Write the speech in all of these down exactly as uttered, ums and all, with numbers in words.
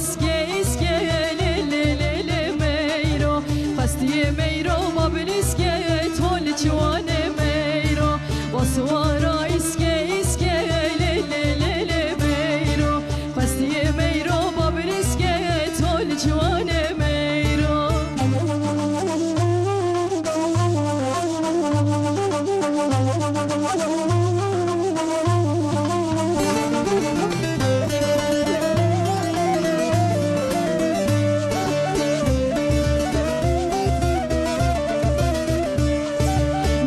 Îske, îske, lê, lê, lê, lê, meyro. Xwestiyê meyro, babil îske, tol çiwanê meyro. Waswara îske, îske, lê, lê, lê, lê, meyro. Xwestiyê meyro, babil îske, tol çiwanê meyro.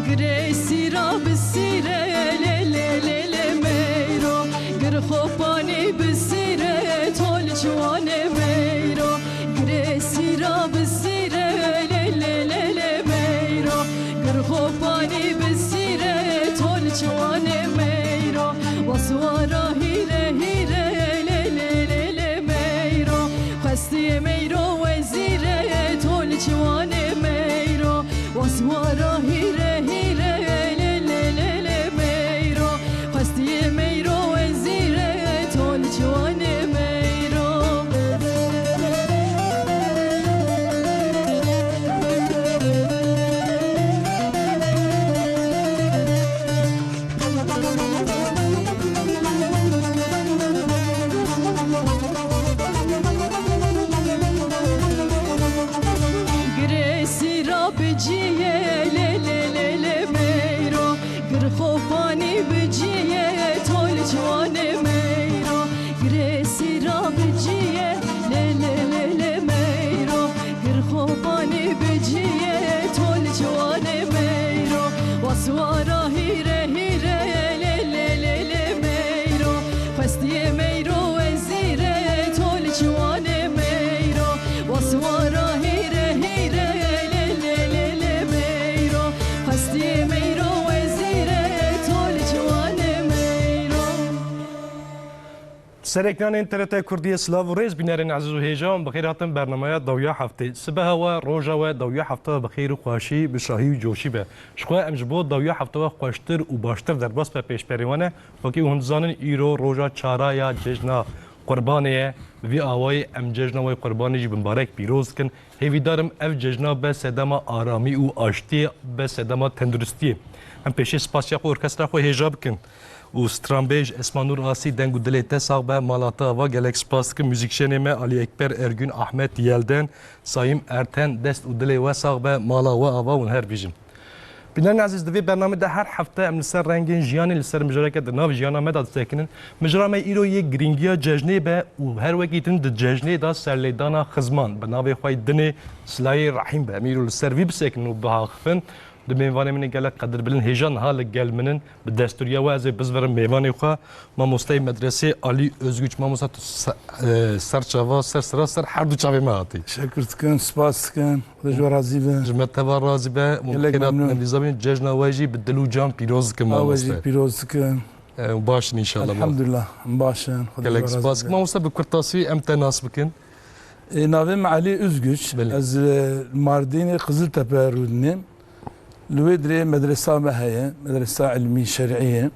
Girê sîra bi sîre, lê, lê, lê, lê, meyro. Gir xopanî bi sîre, tol çiwanê meyro. Girê sîra bi sîre, lê, lê, lê, lê, meyro. Gir xopanî bi sîre, tol çiwanê meyro. Waswara hîre, hîre, lê, lê, lê, lê, meyro. Xwestiyê meyro wezîre, tol çiwanê meyro. Waswara hîre, hîre, lê, lê, lê, lê, meyro. Xwestiyê meyro wezîre, tol çiwanê meyro. Girê sîra bi ciyê, lê, lê, lê, lê, meyro. Gir xopanî bi ciyê, tol çiwanê meyro. Girê sîra bi ciyê, lê, lê, lê, lê, meyro. Gir xopanî bi ciyê, tol çiwanê meyro. Waswara hîre, hîre, lê, lê, lê, lê, meyro. Xwestiyê meyro wezîre, tol çiwanê meyro. Waswara hîre, hîre, lê, lê, lê, lê, meyro. Xwestiyê meyro wezîre, tol çiwanê meyro. Sereknanên T R T Kurdiyê, silav û rêz, bînerên ezîz û hêja, bi xêr hatin bernameya dawiya heftê. Sibeha we, roja we, dawiya hefta we bi xêr û xweşî, bi şahî û coşî be. Ji xwe em ji bo dawiya hefta we xweştir û baştir derbas be pêşberê we ne. Wekî hûn dizanin, îro roja çara ya cejna Qurbanê ye. Bi vî awayî em cejna we Qurbanê jî bi mibarek pîroz dikin. Hêvîdar im ev cejna be sedema aramî û aştiyê, be sedema tenduristiyê. Em pêşê spasiya xwe orkestra xwe hêja bikin û stranbêj Esma Nur Asî, deng û dilê te sax be, mala te ava, gelek spas dikim. Muzîkşenê me Alî Ekber Ergün, Ahmet Yelden, Sayim Erten, dest û dilê we sax be, mala we ava, hûn her bijin. Bînerên ezîz, di vê bernamê de her hefte em li ser rengên jiyanê, li ser mijareke di nav jiyana me de disekinin. Mijara me îro yê girîngiya cejnê be û her wekî din di cejnê de serlêdana xizman bi navê xwe yê dinê Silayê Rehîm be. Em îro li ser vî bisekinin û biaxifin. Di mêvanê min ê gelek qedirbilind hêja niha li gel min in. Bi destûriya we ez ê bizvirim mêvanê xwe. Mamosteyê medresê Alî Özgüç. Mamosta, tu se-, e, ser çava, ser sira, ser her du çavê me hatî. Teşekkür dikim, spas dikim. Xwedê ji we razî be. Ji me teva razî be. Gelek memnun. Em dîsa bînin, cejna we jî bi dil û can pîroz dikim, mamoste. A we jî pîroz dikim. E, baş in înşallah. Elhamdulillah, em baş in. Xwedê ji we razî be. Gelek spas. Mamoste, bi kurtasî em te nas bikin. E, navê min Alî Özgüç. Belê. Ez, e, Mardînê Qiziltepe rûdinêm. Li wê dirê medresa me heye, medresa ilmî şer'î ye.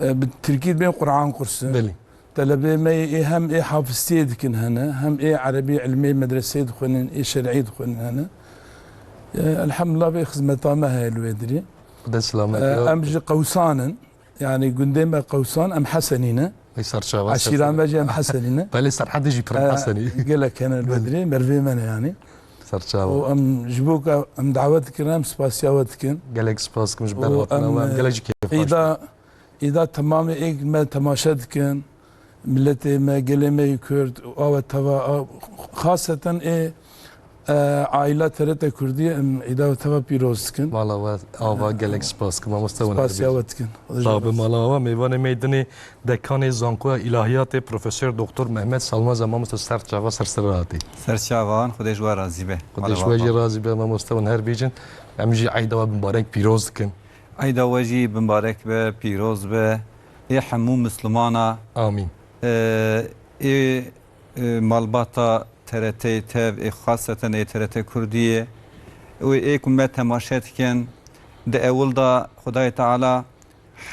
E, bi tirkî dibên Quran kursi. Belê. Telebê me yê ê hem ê hafiztiyê dikin hene, hem ê erebî ilmê medreseyê dixwînin, ê şer'î dixwînin hene. E, elhamdulillah vê xizmeta me heye li wê dirê. Xwedê selamet. E, em ji Qewsan in. Yanî gundê me Qewsan, em Hesenî ne. Ey serçava, eşîra me jî em Hesenî ne. Belê, Serhedê jî pir Hesenî. E, gelek hene li wê dirê, mervê me ne yanî. Serçava. Û em ji bo ku em dawet dikin, em spasiya we dikin. Gelek spas dikim ji ber hatina we, em gelek jî kêfxweş bûn. Îda, îda temamê êk me temaşe dikin. Miletê me, gelê me yê Kurd û a we teva, a, xaseten ê, e, aîla T R T Kurdî, em îda we teva pîroz dikin. Mala we ava, gelek spas dikim, mamoste. Spasiya we dikin. Sağ be, mala we. Mêvanê me yê dinê Dekanê Zankoya Îlahiyatê Profesor Doktor Mehmet Salmaz e, mamoste, ser çava ser sira hatî. Ser çavan, Xwedê ji we razî be. Xwedê ji we jî razî be, mamoste, hûn her bijin. Em jî eyda we bi mibarek pîroz dikin. Eyda we jî bimbarek be, pîroz be. Ê hemû Mislimana. Amîn. Ê, ê, ê malbata T R T tev, ê xaseten ê T R T Kurdiyê. Û ê ku me temaşe dikin, di ewil de Xwedayê Teala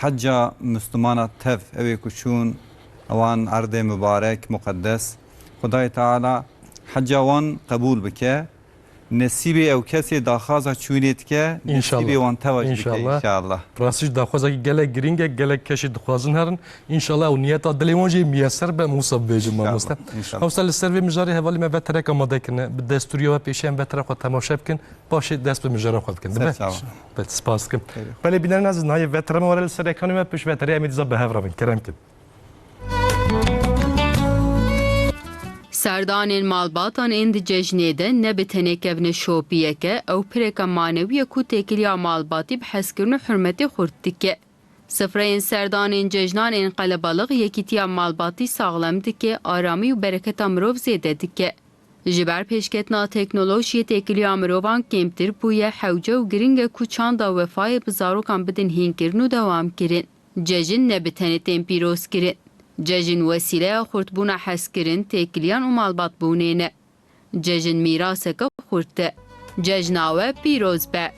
hecca Mislimana tev, ew ê ku çûn, ewan erdê mibarek, muqeddes. Xwedayê Teala heca wan qebûl bike. Nesîbê ew kesê daxwaza çûnê dike, nesîbê wan tewa jî dike înşallah. Rastî jî daxwazekî gelek girîng e, gelek kes jî dixwazin herin. Înşallah ew niyeta dilê wan jî miyeser be, Musa bibêjin mamoste. Înşallah, înşallah. Mamoste, li ser vê mijarê hevalê me veterek amade kirine. Bi destûriya we pêşiya em veterek xwe temaşe bikin. Paşê dest bi mijara xwe dikin. Dibe? Ser çavan. Belê, spas dikim. Belê. Belê, bînerên ezîz, nayê vetere me were li ser ekranê me, pişt veterê em ê dîsa bi hev re bin. Kerem kin. Serdanên malbatan ên di cejnê de ne bi tenê kevneşopiyek e, ew pireke manewî ye ku têkiliya malbatî bi hezkirin û hurmetê xurt dike. Sifreyên serdanên cejnan ên qelebalix yekîtiya malbatî saxlem dike, aramî û bereketa mirov zêde dike. Ji ber pêşketina teknolojiyê têkiliya mirovan kêmtir bûye, hewce û giring e ku çanda wefayê bi zarokan bidin hînkirin û dewamkirin. Cejin ne bi tenê tên pîrozkirin. Cejin wesîleya xurtbûna hezkirin, têkiliyan û malbatbûnê ne. Cejin mîraseke xurt e. Cejna we pîroz be.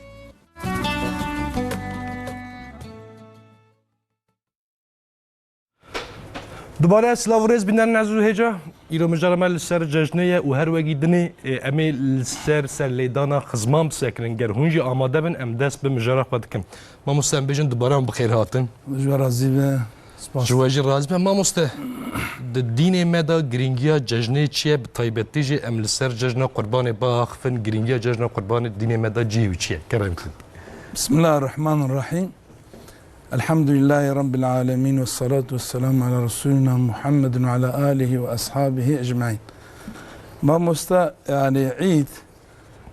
Dubare silav û rêz bînerên ezîz û hêja. Îro mijara me li ser cejnê ye û her wekî dinê, e, em ê li ser serlêdana xizman bisekinin. Ger hûn jî amade bin, em dest bi mijara xwe dikin. Mamoste, em bêjin dubare hûn bi xêr hatin. Ji we razî be. Spas. Ji we jî razî be. Mamoste, di dînê me de girîngiya cejnê çi ye? Bi taybetî jî em li ser cejna Qurbanê biaxifin. Girîngiya cejna Qurbanê di dînê me de cihê wî çi ye? Kerem kin. Bismillahirrahmanirrahîm. Elhamdülillahî Rabbil âlemîn ve salatu ve selamu ala Resulina Muhammedin ve ala âlihi ve ashabihi ecmaîn. Mamosta, yani, Îd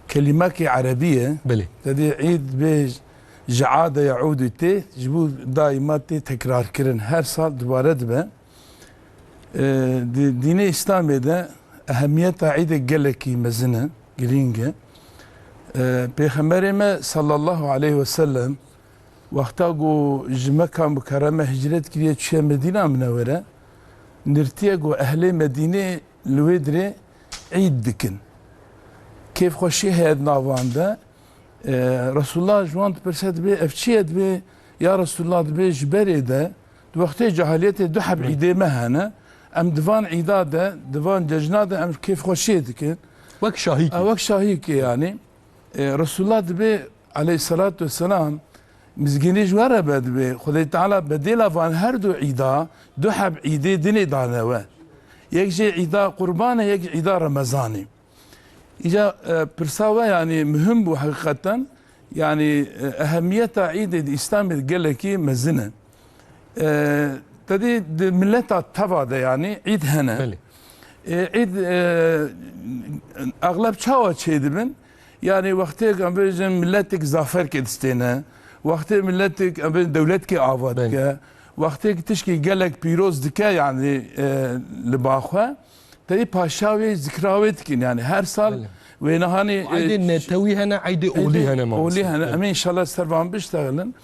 kelimekî erebî ye. Belê. Te dî Îd bê ji ade yeûdû tê, ji bo daîma tê tekrarkirin. Her sal dubare dibe. Ee, di dînê Îslamê de ehemiyeta Îdê gelekî mezin e, girîng e. Ee, Pêxemberê me sallallahu aleyhi ve sellem wexta ku ji Mekka Mukerreme hicret kiriye çûye Medîna Minewere, nirtiye ku ehlê Medînê li wê dirê Îd dikin. Kêfxweşî heye di nav wan de. E, Resulullah ji wan dipirse, dibê, ev çi ye? Dibê, ya Resulullah, dibê, ji berê de, di wextê cahiliyetê du heb Hı. îdê me hene. Em di van îda de, di van cejna de em kêfxweşiyê dikin. Wek şahîkê. E, wek şahîkê yani. E, Resulullah dibê, aleyhissalatu vesselam, mizgînî ji we re be, dibê, Xwedê Teala bedêla van her du îda, du heb îdê dinê dane we. Yek jê îda Qurban e, yek îda Remezanê. Îca, e, pirsa we, yanî, muhim bû heqîqeten. Yanî, e, ehemiyeta Îdê di Îslamê de gelekî mezin e. E, te dî di mileta teva de, yanî, Îd hene. Belê. E, Îd, e, exleb çawa çêdibin? Yanî, wextê, em bêjin, miletek zaferkê distêne, wextê miletek, em bêjin, dewletkê ava Belê. dike, wextê tişkî gelek pîroz dike, yanî, e, li ba xwe. Tevî paşa wê zikra wê dikin, yani her sal Belê. wê nihanî, Eydê e, netewî hene, eydê olî hene, olî mamoste. hene. Belê. Em ê înşallah ser van biştexilin.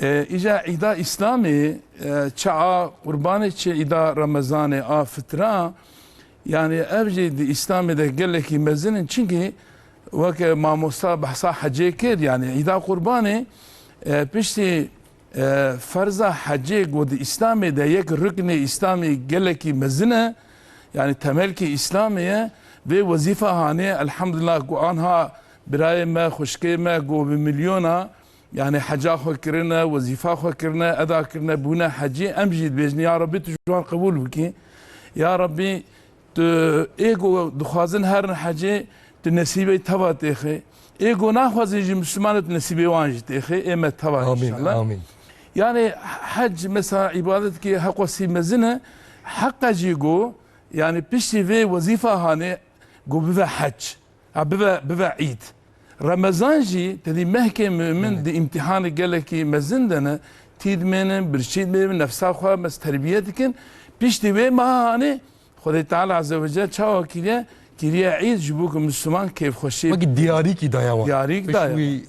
E, îca îda Îslamê, e, çi a Qurbanê, çi îda Remezanê, a fitra, yani ev jî di Îslamê de gelekî mezin in. Çimkî weke mamosta behsa hecê kir, yani îda Qurbanê, e, piştî E, ferza hecê ku di Îslamê de yek ruknê Îslamê gelekî mezin e, yani temelkî Îslamê ye, vê wezîfa hanê, elhamdulillah, ku anha birayê me, xwişkê me ku bi milyona, yani heca xwe kirine, wezîfa xwe kirine, eda kirine, bûne hecî, em jî dibêjin, ya Rabbî, tu ji wan qebûl bikî. Ya Rabbî, Tu ê ku dixwazin herin hecê, tu nesîbê teva têxê. Ê ku naxwazin jî Misliman, tu nesîbê wan jî têxê. Ê me teva Amîn, înşallah. Amîn. Yani hec mesela îbadetkî heqwesî mezin e. Heqe jî ku, yani piştî vê wezîfa hanê ku bive hec. Ha, bibe, bibe Îd. Remezan jî, te dî mehkê mumin Belê. di îmtîhanê gelekî mezin de ne, tî dimênin, birçî dimênin, nefsa xwe mes terbiye dikin. Piştî wê meha hanê, Xwedê Teala Azze ve Celle çawa kiriye? Kiriye Îd ji bo ku Misliman kêfxweşî Wekî diyarîkî daye wan. Diyarîk Pişt daye. wî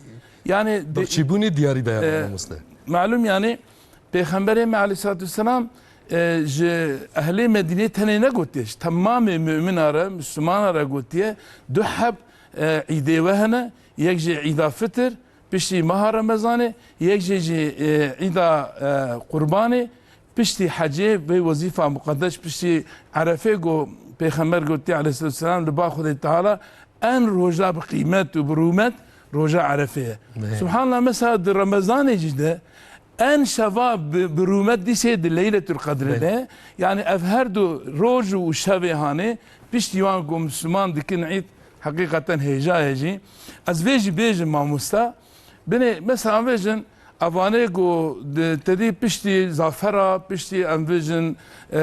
Yani de- birçîbûnê diyarî daye E, wan, mamoste. Malum yani, Pêxemberê me aleyhissalatu vesselam, e, ji ehlê Medînê tenê negotiye, ji temamê mumina re, Mislimana re gotiye, du heb, e, îdê we hene, yek jî îda Fitir, piştî meha Remezanê, yek jî jî, e, îda, e, Qurbanê, piştî hecê vê wezîfa muqedes, piştî Erefê ku Pêxember gotiye aleyhisselatu vesselam, li ba Xwedê Teala en roja bi qîmet û bi rûmet roja Erefê ye. Subhanallah, mesela di Remezanê jî de en şeva bi, bi rûmet dîsê di Leyletul Qedrê de. Yani ev her du roj û şevê hanê piştî wan ku Müslüman dikin îd, heqîqeten hêja ye jî. Ez vê jî bêjim mamosta. Binê, mesela, em vêjin, evanê ku di, te dî piştî zafera, piştî em vêjin, e,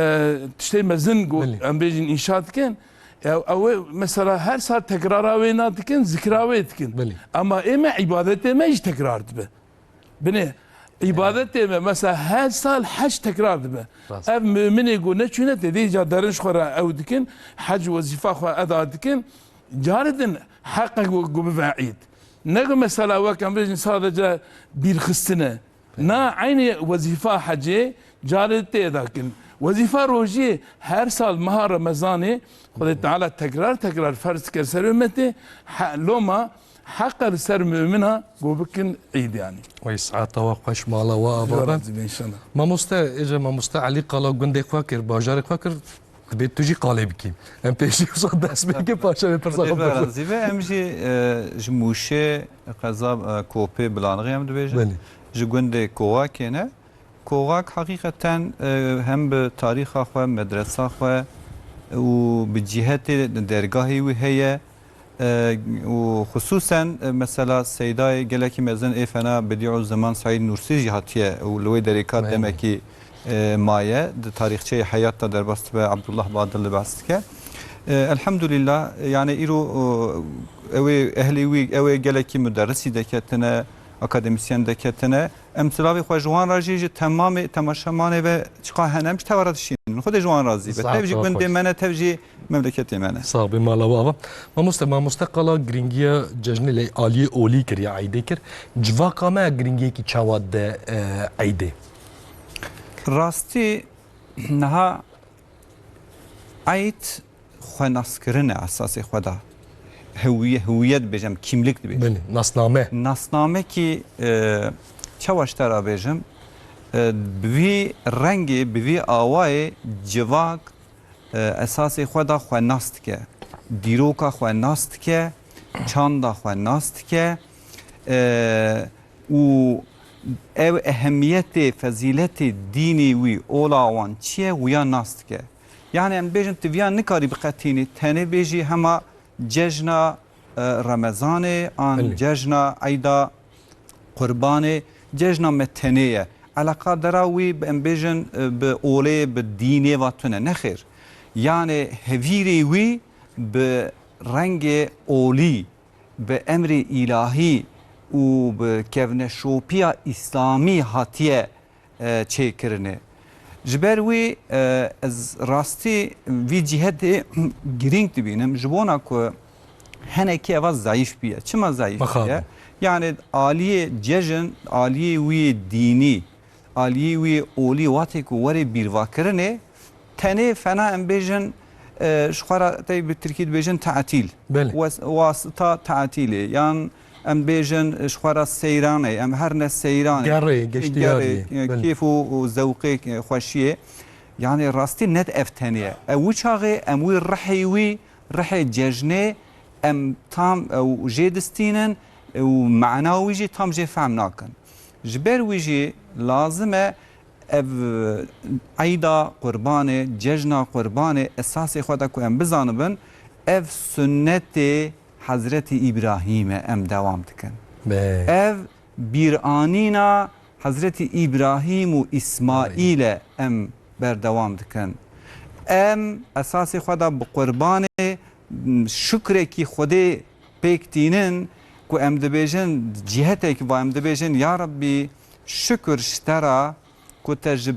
tiştê mezin ku em vêjin înşa dikin, ew, ew ê, mesela, her sal tekrara wê nadikin, zikra wê dikin. Belê. Ama ê me, îbadetê me jî tekrar dibe. Binê, îbadetê me, mesela, her sal hec tekrar dibe. Rast. Ev muminê ku neçûne, te dî ca derin ji xwe re ew dikin, hec wezîfa xwe eda dikin, carê din heqe ku, ku bive îd. Ne ku mesela wek em bêjin sadece bîrxistine. Na eynî wezîfa hecê carê tê dakin. Wezîfa rojiyê her sal meha Remezanê Xwedê Teala tekrar tekrar ferz dike ser ummetê. He, loma heqe li ser mumina ku bikin îd yani. Wey saeta we xweş, mala we ava be. Razî be inşallah. Mamoste, êce mamoste Elî qala gundê xwe kir, bajarê xwe kir. Dibê tu jî qalê bikî. Em pêşî wisa dest pê bikin, paşa vê pirsa xwe bikin. Razî be, em jî, e, ji Mûşê qeza, e, Kopê Bilanixê em dibêjin. Belê. Ji gundê Kovakê ne. Kovak heqîqeten, e, hem bi tarîxa xwe, medresa xwe û bi cîhetê dergahê wî heye. E, û xisûsen, e, mesela Seydayê gelekî mezin ê fena Bedîuzzeman Seîd Nûrsî jî hatiye û li wê derê ka demekî, e, maye, di tarîxçeyê heyat de derbas dibe, Abdullah Badil li behs dike. E, elhamdulillah, yani îro, e, ew ê ehlê wî, ew ê gelekî muderrisî deketine, akademisyen deketine. Em silavê xwe ji wan re jî, ji temamê temaşemanê ve çiqa hene, em ji teva re dişînin. Xwedê ji wan razî be. Tev jî gundê me ne, tev jî memleketê me ne. Sax bê, mala we ava. Mamoste, mamoste qala girîngiya cejnê lê aliyê olî kir ya eydê kir. Civaka me girîngiyekî çawa de, e, eydê? Rastî niha eyd xwenaskirin e esasê xwe de. Hewîye-, hewiyet dibêjim, kimlik dibêjim. Belê, nasname. Nasnamekî, e, çawa ji te re bêjim, e, bi vî rengê, bi vî awayê civak, e, esasê xwe de xwe nas dike. Dîroka xwe nas dike, çanda xwe nas dike. E, û ev ehemiyetê, fezîletê dînê wî, ola wan çi ye, wiya nas dike. Yani em bêjin, tu viya nikarî biqetînî, tenê bêjî hema cejna, e, Remezanê, an Belê. cejna eyda Qurbanê, cejna me tenê ye. Eleqa dera wî, em bêjin, e, bi olê, bi dînê va tune. Nexêr. Yani hevîrê wî bi rengê olî, bi emrê îlahî û bi kevneşopiya îslamî hatiye, e, çêkirinê. Ji ber wî, e, ez rastî vî cîhetê girîng dibînim, ji bona ku henekî eva zayîf bûye. Çima zayîf bûye? Mixabin. Yani aliyê cejin, aliyê wî dînî, aliyê wî olî, watê ku werê bîrvakirinê, tenê fena em bêjin, e, ji xwe re tey bi tirkî dibêjin tatîl. Belê. Wes-, wasita tatîlê, yan em bêjin ji xwe re seyranê, em her ne seyranê. Gerê, geştiyarî. Gerê, e, Belê. kêf û, û zewqê, e, xweşiyê. Yani rastî net ev tenê ye. Ew wî çaxê em wî rihê wî, rihê cejnê em tam ew jê distînin û mana wî jî tam jê fehm nakin. Ji ber wî jî lazim e ev eyda Qurbanê, cejna Qurbanê esasê xwe de ku em bizanibin, ev sunnetê Hezretî Îbrahîm e, em dewam dikin. Be. Ev bîranîna Hezretî Îbrahîm û Îsmaîl e, em berdewam dikin. Em esasê xwe de bi qurbanê, şukrekî Xwedê pêk tînin ku em dibêjin, cîhetek va em dibêjin, Ya Rebbî, şukir ji te re ku te ji,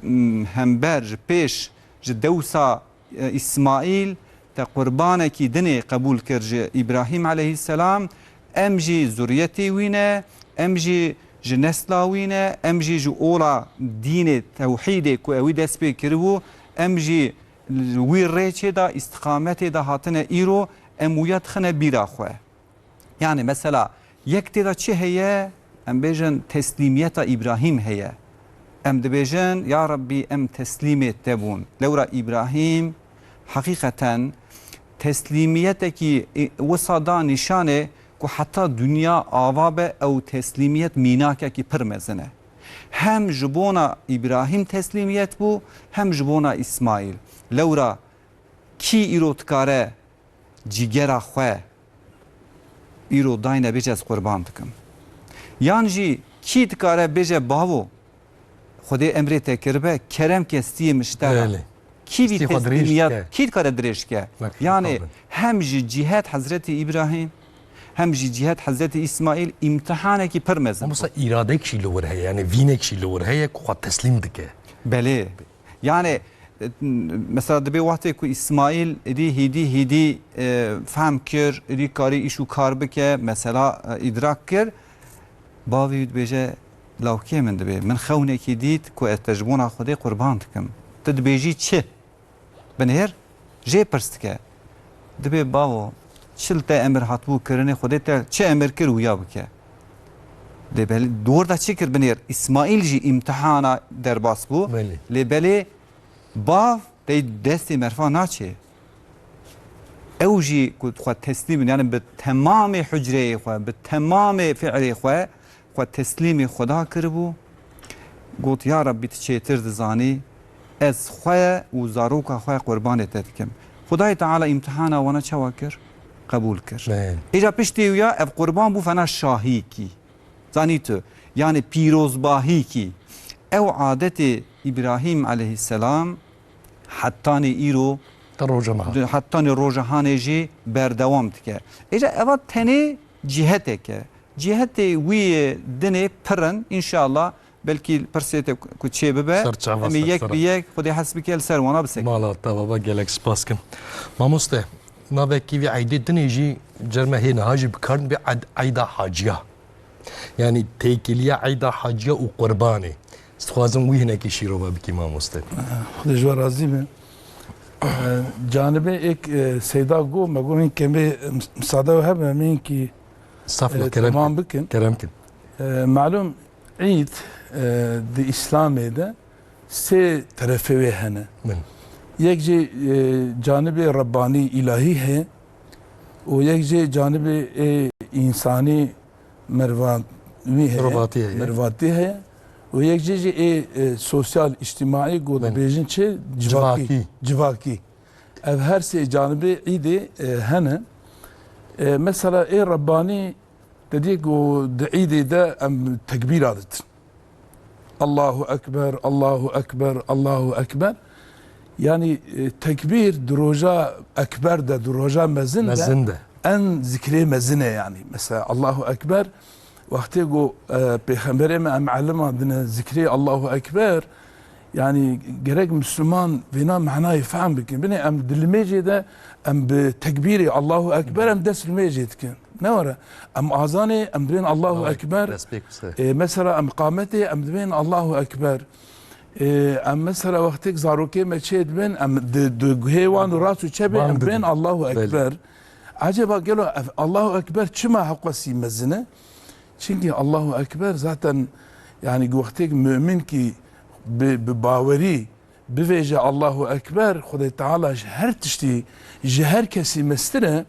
m, hember, ji pêş, ji dewsa, e, Îsmaîl te qurbanekî dinê qebûl kir ji Îbrahîm aleyhisselam. Em jî zuriyetê wî ne, em jî ji nesla wî ne, em jî ji ola dînê tewhîdê ku ewî dest pê kiribû, em jî wî rêçê de, îstiqametê de hatine îro, em wiya dixine bîra xwe. Yani mesela yek tê de çi heye? Em bêjin teslîmiyeta Îbrahîm heye. Em dibêjin, Ya Rebbî, em teslîmê te bûn. Lewra Îbrahîm Heqîqeten teslîmiyetekî wisa da nîşanê ku heta dinya ava be ew teslîmiyet mînakekî pir mezin e. Hem ji bona Îbrahîm teslîmiyet bû, hem ji bona Îsmaîl. Lewra kî îro dikare cîgera xwe îro dayne bêje ez qurban dikim? Yan jî kî dikare bêje bavo, Xwedê emrê te kiribe, kerem ke stiyê min ji te re. Belê. Kî vî Stî xwe dirêj teslîmiyet, dike. Kî dikare dirêj dike? Bak, Yani tabii. hem ji cîhet Hezretî Îbrahîm, hem jî cîhet Hezretî Îsmaîl îmtihanekî pir mezin. Ama mesela îradek jî li wir heye, yani vînek jî li wir heye ku xwe teslîm dike. Belê. Yani, e, mesela dibê wextê ku Îsmaîl êdî hîdî hîdî, e, fehm kir, êdî karî îş û kar bike, mesela, e, îdrak kir, bavê wî dibêje, lawkê min dibê, min xewnekî dît ku ez te ji bona Xwedê qurban dikim. Tu dibêjî çi? Binêr jê pirs dike. Dibê bavo, çi li te emir hatibû kirinê, Xwedê te çi emir kir wiya bike. Lê belê, di wir de çi kir binêr? Îsmaîl jî îmtihana derbas bû. Belê. Lê belê bav tey destê merfa naçê. Ew jî ku xwe teslîm, yani bi temamê hucreyê xwe, bi temamê fi'lê xwe, xwe teslîmî Xweda kiribû. Got, ya Rabbî, tu çêtir dizanî, ez xwe û zaroka xwe qurbanê te dikim. Xwedayê Teala îmtihana wana çawa kir? Qebûl kir. Belê. Îca piştî wîya ev qurban bû fena şahîkî. Zanî tu, yani pîrozbahîkî. Ew adetê Îbrahîm aleyhisselam hetanî îro, Ta roja meha. Hetanî roja hanê jî berdewam dike. Îca eva tenê cîhetek e. Cîhetê wî yê dinê pir in, înşallah belkî pirsê te ku çê bibe, Ser çava, em ê ser yek sera. bi yek Xwedê hes bike li ser wana bisekin. Mala te baba, gelek spas kim. Mamoste, navekî vî eydê dinê jî cer me hê niha jî bi kar dibê ed-, eyda haciya. Yani têkiliya eyda haciya û qurbanê. Ez dixwazim wî hinekî şîrove bikî mamoste. Xwedê ji we razî be. Canibê êk, e, Seyda got, me got, hin kemê, e, misade we hebe, em ê hinkî Estağfurullah, e, kerem temam kin. bikin. Kerem kin. E, malum, Îd, e, di Îslamê de sê terefê wê hene. Min. Yek jê, e, canibê Rebbanî, îlahî heye û yek jê canibê, e, însanî, mervatî heye. Mervatî heye. Mervatî heye. Û yek jê jî ê, e, sosyal, îctimaî, ku Min. dibêjin çi? Civakî. Civakî. Civakî. Ev her sê canibê îdê, e, hene. E, mesela ê Rebbanî, te dî ku di îdê de em tekbîra ditin. Allahu Ekber, Allahu Ekber, Allahu Ekber. Yani, e, tekbîr di roja ekber de, di roja mezin de Mezin de. en zikrê mezin e yani. Mesela Allahu Ekber, wextê ku, e, Pêxemberê me em elima dine zikrê Allahu Ekber, yani gerek Müslüman vêna manayê fehm bikin. Binê em di limêjê de em bi tekbîrê Allahu Ekber em dest limêjê dikin. Ne were? Em azanê, em dibên Allahu Allahu Ekber. Ekber, destpêk bise. E, mesela em qametê, em dibên Allahu Ekber. E, em mesela wextêk zarokê me çê dibên, em di, di guhê wan û rast û çepê Bang em dibên dibin. Allahu Belê. Ekber. Acaba gelo ev Allahu Ekber çima heqwesî mezin e? Çünkü Allahu Ekber zaten, yani wextêk mümin ki bi, bi bawerî bivêje Allahu Ekber, Xwedê Teala ji her tiştî, ji her kesî mestir e.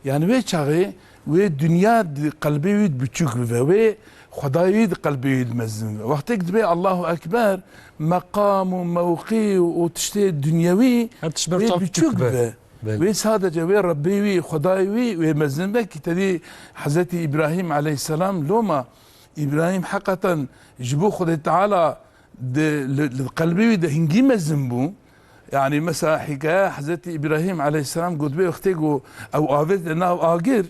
Yani wê çaxê wê dinya di qelbê wî di biçûk bibe, wê Xwedayê wî di qelbê wî di mezin bibe. Wextêk dibê Allahu Ekber, meqam û mewqî û tiştê dinyewî Her tişt ber wê çav biçûk biçûk bibe. bibe. Belê. Wê sadece wê Rebbê wî, Xwedayê wî wê mezin be ki tedî Hezretî Îbrahîm aleyhisselam loma Îbrahîm heqeten ji bo Xwedê Teala di, li, li qelbê wî de hingî mezin bû. Yani mesela hikaye Hezretî Îbrahîm aleyhisselam got bê wextê ku ew avêt li nav agir,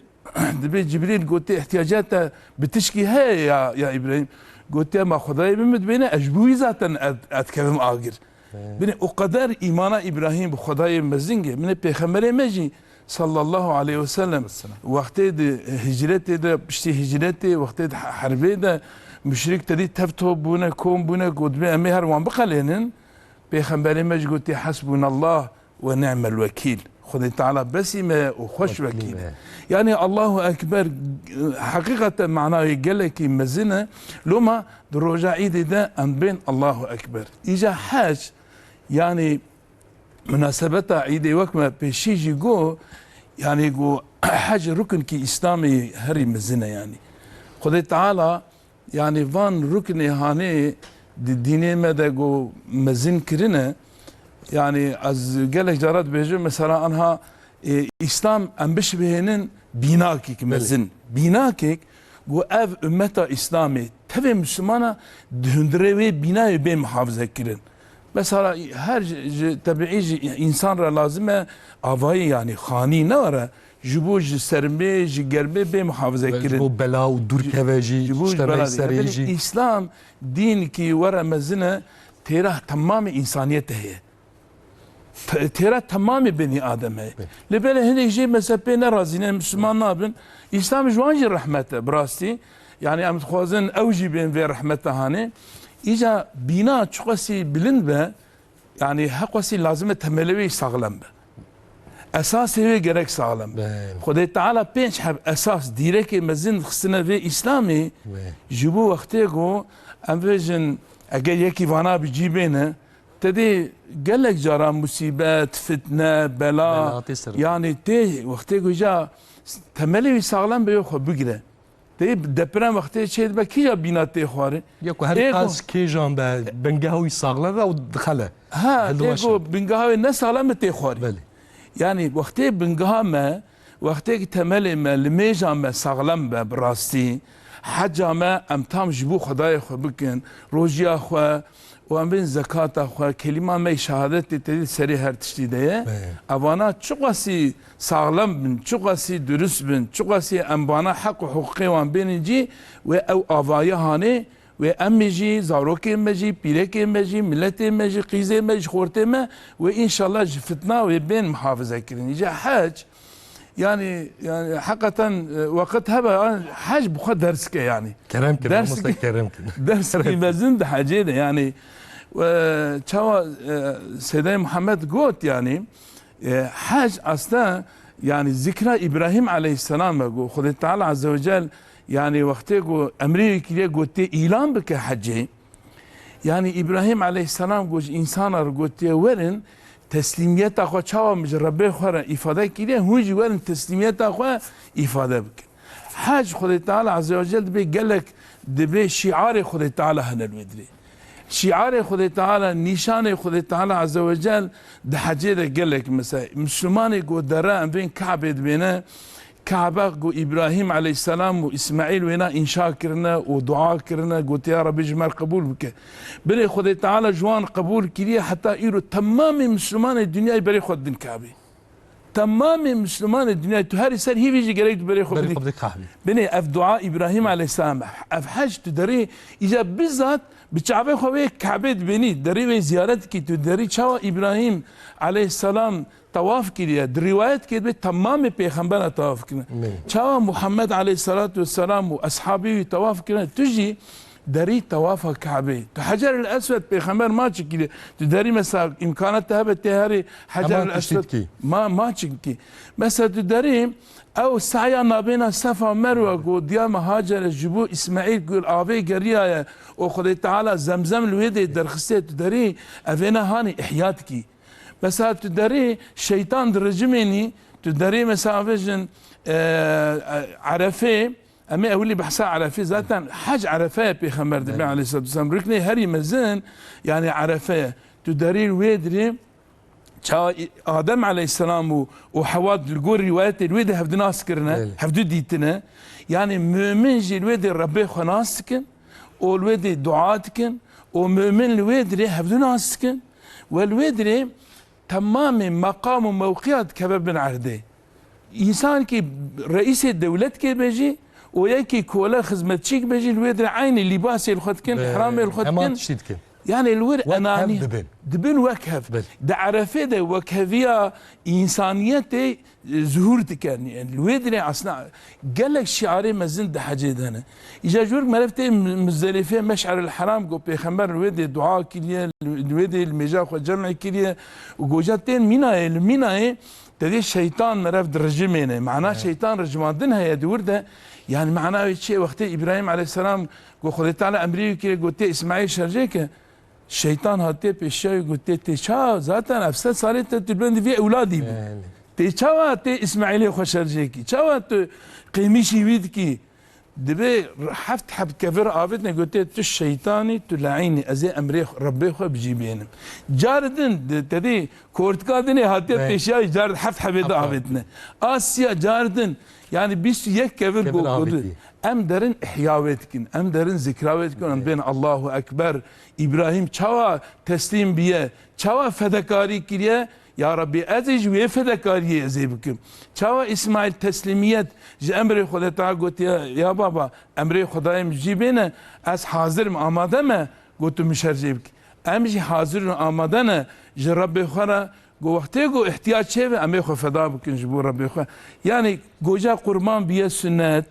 dibê Cibrîl gotiye, ihtiyaca te bi tişkî heye ya, ya Îbrahîm? Gotiye, ma Xwedayê min min dibêne, ez ji bo wî zaten ez, ez dikevim agir. He. Binê o qeder îmana Îbrahîm bi Xwedayê mezin e. Binê Pêxemberê me jî sallallahu aleyhi ve sellem Vesselam. wextê di hicretê de, piştî hicretê, wextê di herbê de müşrik tedî tev top bûne, kom bûne, ku dibê em ê her wan biqelênin. Pêxemberê me jî gotiye, "Hasbunallah ve ni'mel vekîl." Xwedê Teala besî me û xweş Wekîlî wekîl e. me. Yani Allahu Ekber, heqîqeten manayê gelekî mezin e. Loma di roja îdê de em bên Allahu Ekber. Îca hec, yani munasebeta îdê wek me pêşî jî got, yanî got hec ruknkî Îslamê herî mezin e yanî. Xwedê Teala yanî van ruknê hanê di dînê me de got mezin kirine. Yanî ez gelek cara dibêjim mesela anha, e, Îslam em bişibihênin bînakek mezin. Bînakek got ev ummeta Îslamê tevê Mislimana di hundirê wê bînayê bê muhafize kirin. Mesela her ji, ji tebiî ji însan re lazim e avayî yanî xanî ne were. Ji bo ji sermê, ji germê bê muhafize kirin. Ji bo bela û dûr keve jî, ji bo ji bela. Serê jî. Îslam dînkî were mezin e, têra temamê însaniyetê heye. Te-, têra temamê benî Adem heye. Lê belê hinek jê mezheb pê nerazî ne, Misliman nabin. Îslam ji wan jî rehmet e, bi rastî. Yanî em dixwazin ew jî bên vê rehmeta hanê. Îca bîna çiqasî bilind be, yanî heqasî lazim e temelê wê saxlem be. Esasê wê gerek saxlem be. Belê. Xwedê Teala pênc heb esas dîrekê mezin xistine vê Îslamê. Belê. Ji bo wextê ku em vêjin eger yekî vana bi cî bêne, te dê gelek cara musîbet, fitne, bela, yanî tê wextê ku îca temelê wî saxlem be, yê xwe bigire. Tê deprem wextê çê dibe, kîja bîna tê xwarin? Ya ku her qas kêjan be, bingeha wî saxlem be û dixele. Ha, tê ku bingeha wê ne saxlem be tê xwarin. Belê. Yanî wextê bingeha me, wextê ki temelê me, limêja me saxlem be bi rastî, heca me em tam ji bo Xwedayê xwe bikin, rojiya xwe, û em bên zekata xwe, kelîma me yê şehadetê tê di serê her tiştî de ye. Evana çiqasî saxlem bin, çiqasî durust bin, çiqasî em bana heq û hiqûqê wan bênin cî, wê ew avayî hanê, wê em jî, zarokên me jî, pîrekên me jî, miletê me jî, qîzê me jî, xortê me, wê înşallah ji fitna wê bên muhafize kirin. Îca hec, Yanî, yanî heqeten, e, weqt hebe, an, hec bi xwe ders ke yanî. Kerem kin, ders mamoste, ke-, kerem kin. Ders ki mezin di hecê de yanî. E, çawa, e, Seydê Muhammed got yanî, e, hec aslında yanî zikra İbrahim aleyhisselam e got. Xwedê Teala Azze ve Cel yanî wextê ku emrê wî kiriye gotiye îlan bike hecê. Yanî Îbrahîm aleyhisselam ku ji însanan re gotiye werin, teslîmiyeta xwe çawa min ji Rebbê xwe re îfade kiriye, hûn jî werin teslîmiyeta xwe îfade bikin. Hec Xwedê Teala Azze ve Cel dibê gelek, dibê şiarê Xwedê Teala hene li wê dirê. Şiarê Xwedê Teala, nîşanê Xwedê Teala Azze ve Cel di hecê de gelek, mesela, Mislimanê ku dere em bên Kabê dibêne, Kabe ku Îbrahîm aleyhisselam û Îsmaîl wêna înşa kirine û dua kirine, gotiye, "Ya Rebbi, ji me re qebûl bike." Binê Xwedê Teala ji wan qebûl kiriye, heta îro temamê Mislimanê dinyayê berê xwe didin Kabê. Temamê Mislimanê dinyayê, tu herî ser hîvî jî gerek tu berê xwe bidî. Binê ev dua Îbrahîm aleyhisselam e. Ev hec tu derê, îca bizzat bi çavê xwe wê Kabê dibênî, derê wê ziyaret dikî, tu derî çawa Îbrahîm aleyhisselam tawaf kiriye. Di rîwayet kê dibê temamê pêxembera tawaf kirine. Çawa Muhammed aleyhisselatu vesselam û eshabê wî tawaf kirine, tu jî derî tawafa Kabê. Tu Heceril Eswed pêxember maçî kiriye. Tu derî mesela îmkana te hebe tê herî Heceril Eswed ma-, maçî kî. Mesela tu derî ew saya nabêna Sefa Merwe ku diya me Hacere ji bo Îsmaîl ku avê geriyaye û Xwedê Teala Zemzem li wê dê derxistiye, tu derî evêna hanî ihya dikî. Mesela tu derê şeytan di rejimênî, tu derê mesela vejin, e, e, Erefê, em ê ewilî behsa Erefê, zaten hec Erefe ye, Pêxember dibê aleyhissalatu vesselam. Ruknê herî mezin, yani Erefe ye. Tu derê wê dirê, ça Adem aleyhisselam û, û Hewa li gor rîwayetê li wê de hevdu nas kirine, hevdu dîtine. Yani mümin jî li wê de Rebbê xwe nas dikin û li wê de dua dikin û mümin li wê dirê hevdu nas dikin. We li wê dirê temamê meqam û mewqiya dikeve bin erdê. Însankî reîsê dewletkê be jî û yekî kole xizmetçîk be jî li wê dirê eynî lîbasê li xwe dikin, ihramê li xwe dikin. Heman tiştî dikin. Yani li wir enanî dibin wek hev. Di Erefê de wekheviya însaniyetê e, zuhûr dikin. Yani, li wê dirê aslında gelek şiarê mezin di hecê de hene. Îca ji wir meriv tê Mu-, Muzdelîfê, Meş'eril Heram, ku Pêxember li wê dê dua kiriye, li, li wê dê li mêja xwe cem'ê kiriye û goja tên Mînayê, li Mînayê te dê şeytan meriv di rejimêne. Mana şeytan rejimandin heye di wir de. Yani mana wê çi ye? Wextê Îbrahîm aleyhisselam ku Xwedê Teala emrê wî kiriye, gotiye Îsmaîl şerjê ke, Şeytan hatiye pêşiya wî gotiye, tê çawa? Zaten ev sed salê te tu li bendî vê ewladî bû. Belê. Tê çawa tê Îsmaîlê xwe şerjê kî? Çawa tu qêmîşî wî dikî? Dibê heft heb kevir avêtine, gotiye, tu şeytanî, tu leînî, ez ê emrê Rebbê xwe bi cî bênim. Car din, di, te dî kortika dinê hatiye Belê. Pêşiya wî, car heft hebê de Aferin. Avêtine. Asiya car din, yani bîst û yek kevir Kevir go-, godu. Avêtî. Em derin ihya wê dikin, em derin zikra wê dikin, em Belê. Bên Allahu Ekber. Îbrahîm çawa teslîm biye, çawa fedekarî kiriye, ya Rabbî, ez ê ji wê fedekariyê ez ê bikim. Çawa Îsmaîl teslîmiyet ji emrê Xwedê Teala gotiye, ya baba, emrê Xwedayê min cî bêne, ez hazir im, amade me, got tu min şer jê bikî. Em jî hazir û amade ne ji Rebbê xwe re, got wextê ku ihtiyac çêbe, em ê xwe feda bikin ji bo Rebbê xwe. Yani goja qurban biye sunnet,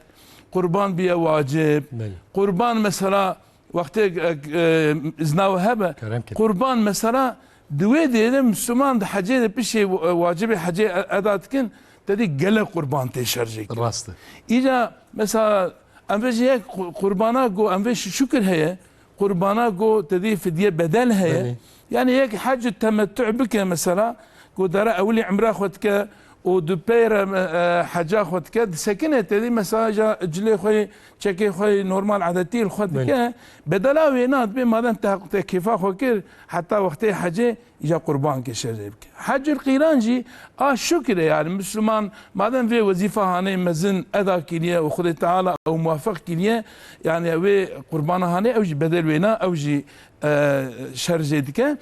qurban biye wacib, Belê. Qurban mesela Wextê, e, e, izna we hebe, Kerem kir. Qurban mesela di wê dêrê Müslüman di hecê de pişê, e, wacibê hecê e-, eda dikin, te dî gelek qurban tê şerjê kirin. Rast e. Îca mesela em vê jî yek qu-, qurbana go, em vê şi-, şükür heye, qurbana go te dî fidye bedel heye. Belê. Yani yek hec temettü bike mesela, ku dere ewilî emra xwe dike û du pey re, e, heca xwe dike, disekine tedî mesela ja cilê xwe yê, çekê xwe yê normal edetî li xwe dike, Belê. Bedela wê na dibê madem te, te kêfa xwe kir, heta wextê hecê îja qurban ke şerê bike. Hecul qîran jî a şukir e, yani Müslüman madem vê wezîfa hanê mezin eda kiriye û Xwedê Teala ew muwafeq kiriye, yani wê qurbana hanê ew jî bedel wê na, ew jî, e, şer jê dike.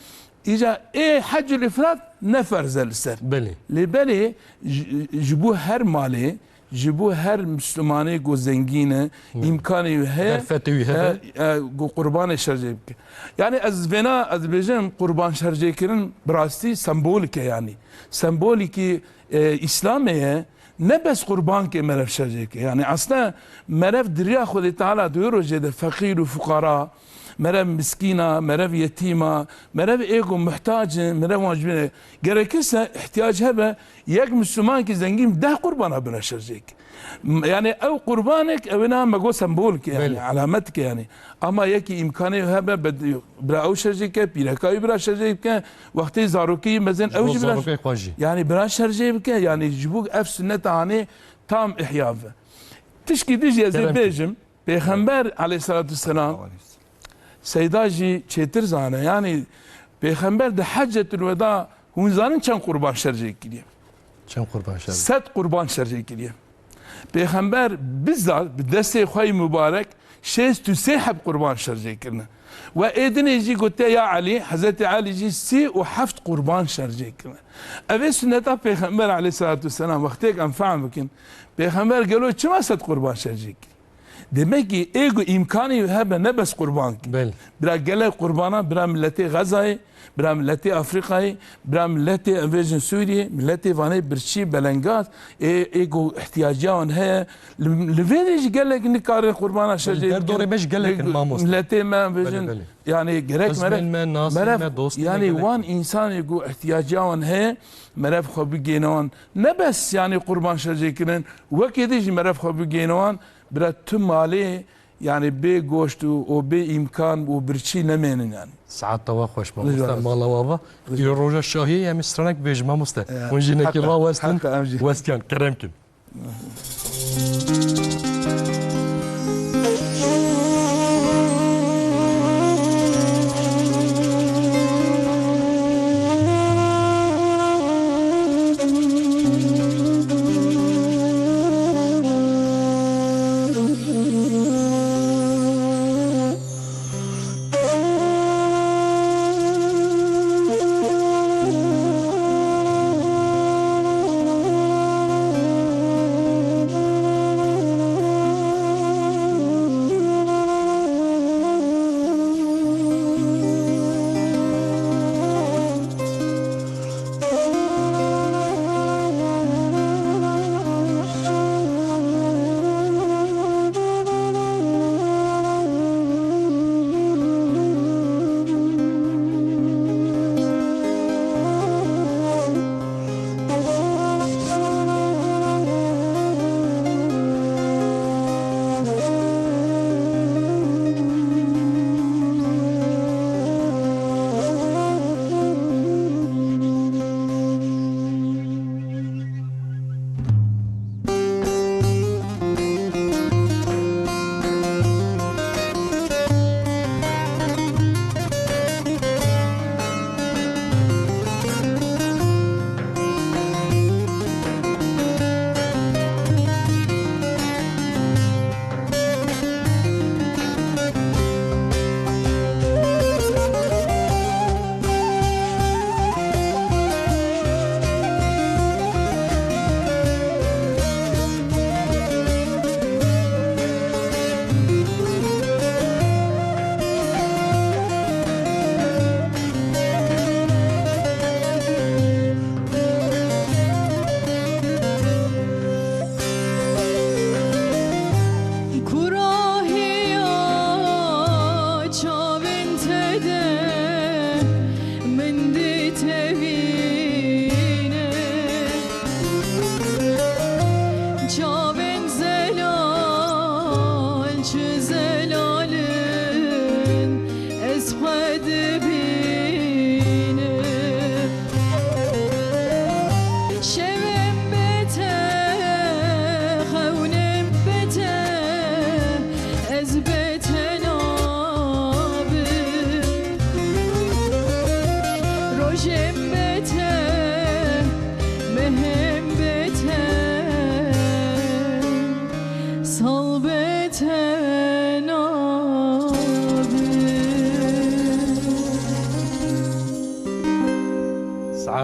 Îca ê hecul îfrad ne ferz e li ser. Belê. Lê belê ji, ji bo her malê, ji bo her Müslümanê ku zengîn e, Belê. Îmkanê wî heye, Derfetê wî hebe. E, e, ku qurbanê şer jê bike. Yani ez vêna, ez dibêjim qurban şer jê kirin bi rastî sembolîk e yani. Sembolîkî, e, Îslamê ye. Ne bes qurban ke merev şer jê ke. Yani aslında merev di riya Xwedê Teala di wê rojê de feqîr û fuqara, merev miskîna, merev yetîma, merev ê ku muhtac in, merev wan ji bîne. Gerekirse ihtiyac hebe, yek Müslüman ki zengîn deh qurbana bira şer jê ke. M-, yani ew qurbanek, ew ê na me got sembolke yani, Belê. Alametke yani. Ama yekî îmkanê hebe, be-, bira ew şer jê ke, pîreka wî bira şer jê bike, wextê zarokê wî mezin Ji ew bo jî bira zarokê xwe jî. Yani bira şer jê bike, yani ji bo ev sunneta hanê tam ihya be. Tişkî dî jî ez ê Kerem ki. Bêjim, Pêxember aleyhissalatu vesselam, Seyda jî çêtir zane, yani Pêxember di Heccetul Weda hûn zanin çend qurban şer jê kiriye? Çend qurban şer? Sed qurban şer jê kiriye. Pêxember bizzat bi destê xwe yî mubarek şêst û sê heb qurban şer jê kirine. We ê dinê jî gotiye ya Elî, Hezretî Elî jî sî û heft qurban şer jê kirine. Ev ê sunneta Pêxember aleyhissalatu vesselam, wextêk em fehm bikin, Pêxember gelo çima sed qurban şer jê kir? Demek ki ê ku îmkanê wî hebe ne bes qurban kir. Belê. Bira gelek qurbana, bira milletê Xezayê, bira milletê Afrîkayê, bira milletê em vêjin Sûriyê, milletê vanê birçî, belengaz, ê, ê ku ihtiyaciya wan heye, li, li vê de jî gelek nikarin qurbana şer jê bikin. Derdorê me jî gelek in, mamoste. Milletê me em vêjin, Belê, belê. Yani gerek Xizmên merev, me, nasên merev, me, dostên me yani gelek wan in. Însanê ku ihtiyaciya wan heye, merev xwe bigêne wan. Ne bes yani qurban şer jê kirin, wekê dî jî merev xwe bigêne wan, bira tu malê, yani bê goşt û, û bê îmkan û birçî nemênin yani. Saeta we xweş, mamoste. Rijal. Mala we ava. Rijal. Îro roja şahiyê, em ê stranek bêjin, mamoste. Ya, Hûn jî nekî heqa, rawestin, heqa em jî. Westiyan, kerem kin.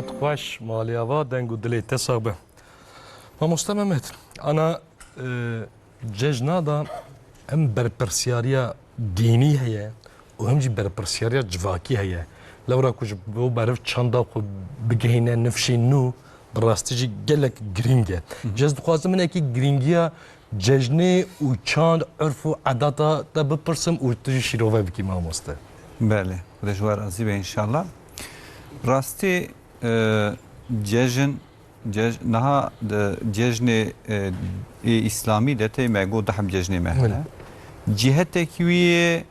Xweş, malê ava, deng û dilê te sax be. Mamoste Mehmet, ana, e, cejna da hem berpirsiyariya dînî heye û hem jî berpirsiyariya civakî heye. Lewra ku ji bo meriv çanda xwe bigihîne nifşên nû, bi rastî jî gelek girîng e. Hı hı. Ji ez dixwazim hinekî girîngiya cejnê û çand, urf û edata te bipirsim û tu jî şîrove bikî, mamoste. Belê, Xwedê ji we razî be înşallah. Rastî, e, cejn, cej-, niha di cejnê, e, ê îslamî de tê me got deh heb cejnê me hene. Belê. Cîhetekî wî yê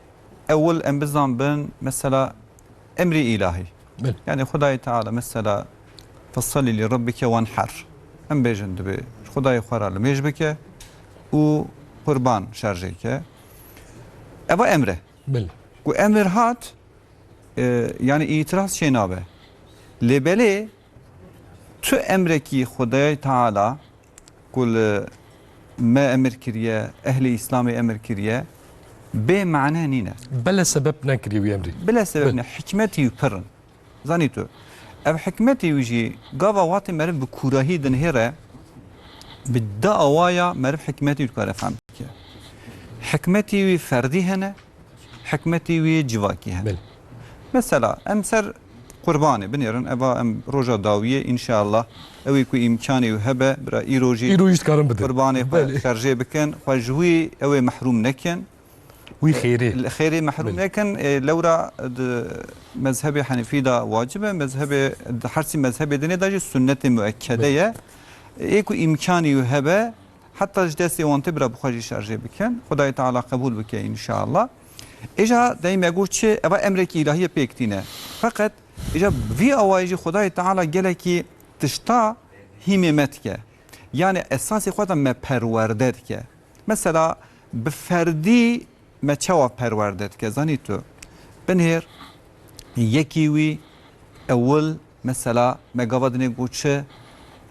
ewil em bizanbin, mesela, emrê îlahî. Belê. Yani Xwedayê Teala mesela, "Fesalli li rabbike wenher." Em bêjin dibe, "Xwedayê xwe re limêj bike û qurban şerjê ke." Eva emr e. Belê. Ku emir hat, e, yani îtiraz çê nabe. Lê belê tu emrekî Xwedayê Teala ku li me emir kiriye, ehlê Îslamê emir kiriye, bê mane nîne. Bele sebeb nekiriye wî emrî. Bile sebeb Bele. ne, hikmetî wî pir in. Zanî tu, ev hikmetî wî jî gava wextê meriv bi kûrahî dinihêre, bi da awaya meriv hikmetî wî dikare fehm bike. Hikmetî wî ferdî hene, hikmetî wî civakî hene. Belê. Mesela, em ser qurbanê binêrin, eva em roja dawiyê, înşallah, ew ê ku îmkanê wî hebe, bira îro jî Îro jî dikarin bidin. qurbanê xwe Belê. şerjê bikin, xwe ji wî ew ê mehrûm nekin. Wî xêrê. Li xêrê mehrûm Belê. nekin, e, lewra di mezhebê Henefî de wacib e, mezhebê, di hersî mezhebê dinê de jî sunnetê muekkede Belê. ye. Ê ku îmkanê wî hebe, Heta ji destê wan tê bira bi xwe jî şerjê bikin. Xwedayê Teala qebûl bike înşallah. Îja deyî me got çi? Eva emrekî îlahiyê pêk tîne. Feqet îja vî awayî jî Xwedayê Teala gelekî tişta hîmê me dike. Yani esasê xwe de me perwerde dike. Mesela bi ferdî me çawa perwerde dike? Zanî tu? Binêr yekî wî ewil mesela me gava dinê got çi?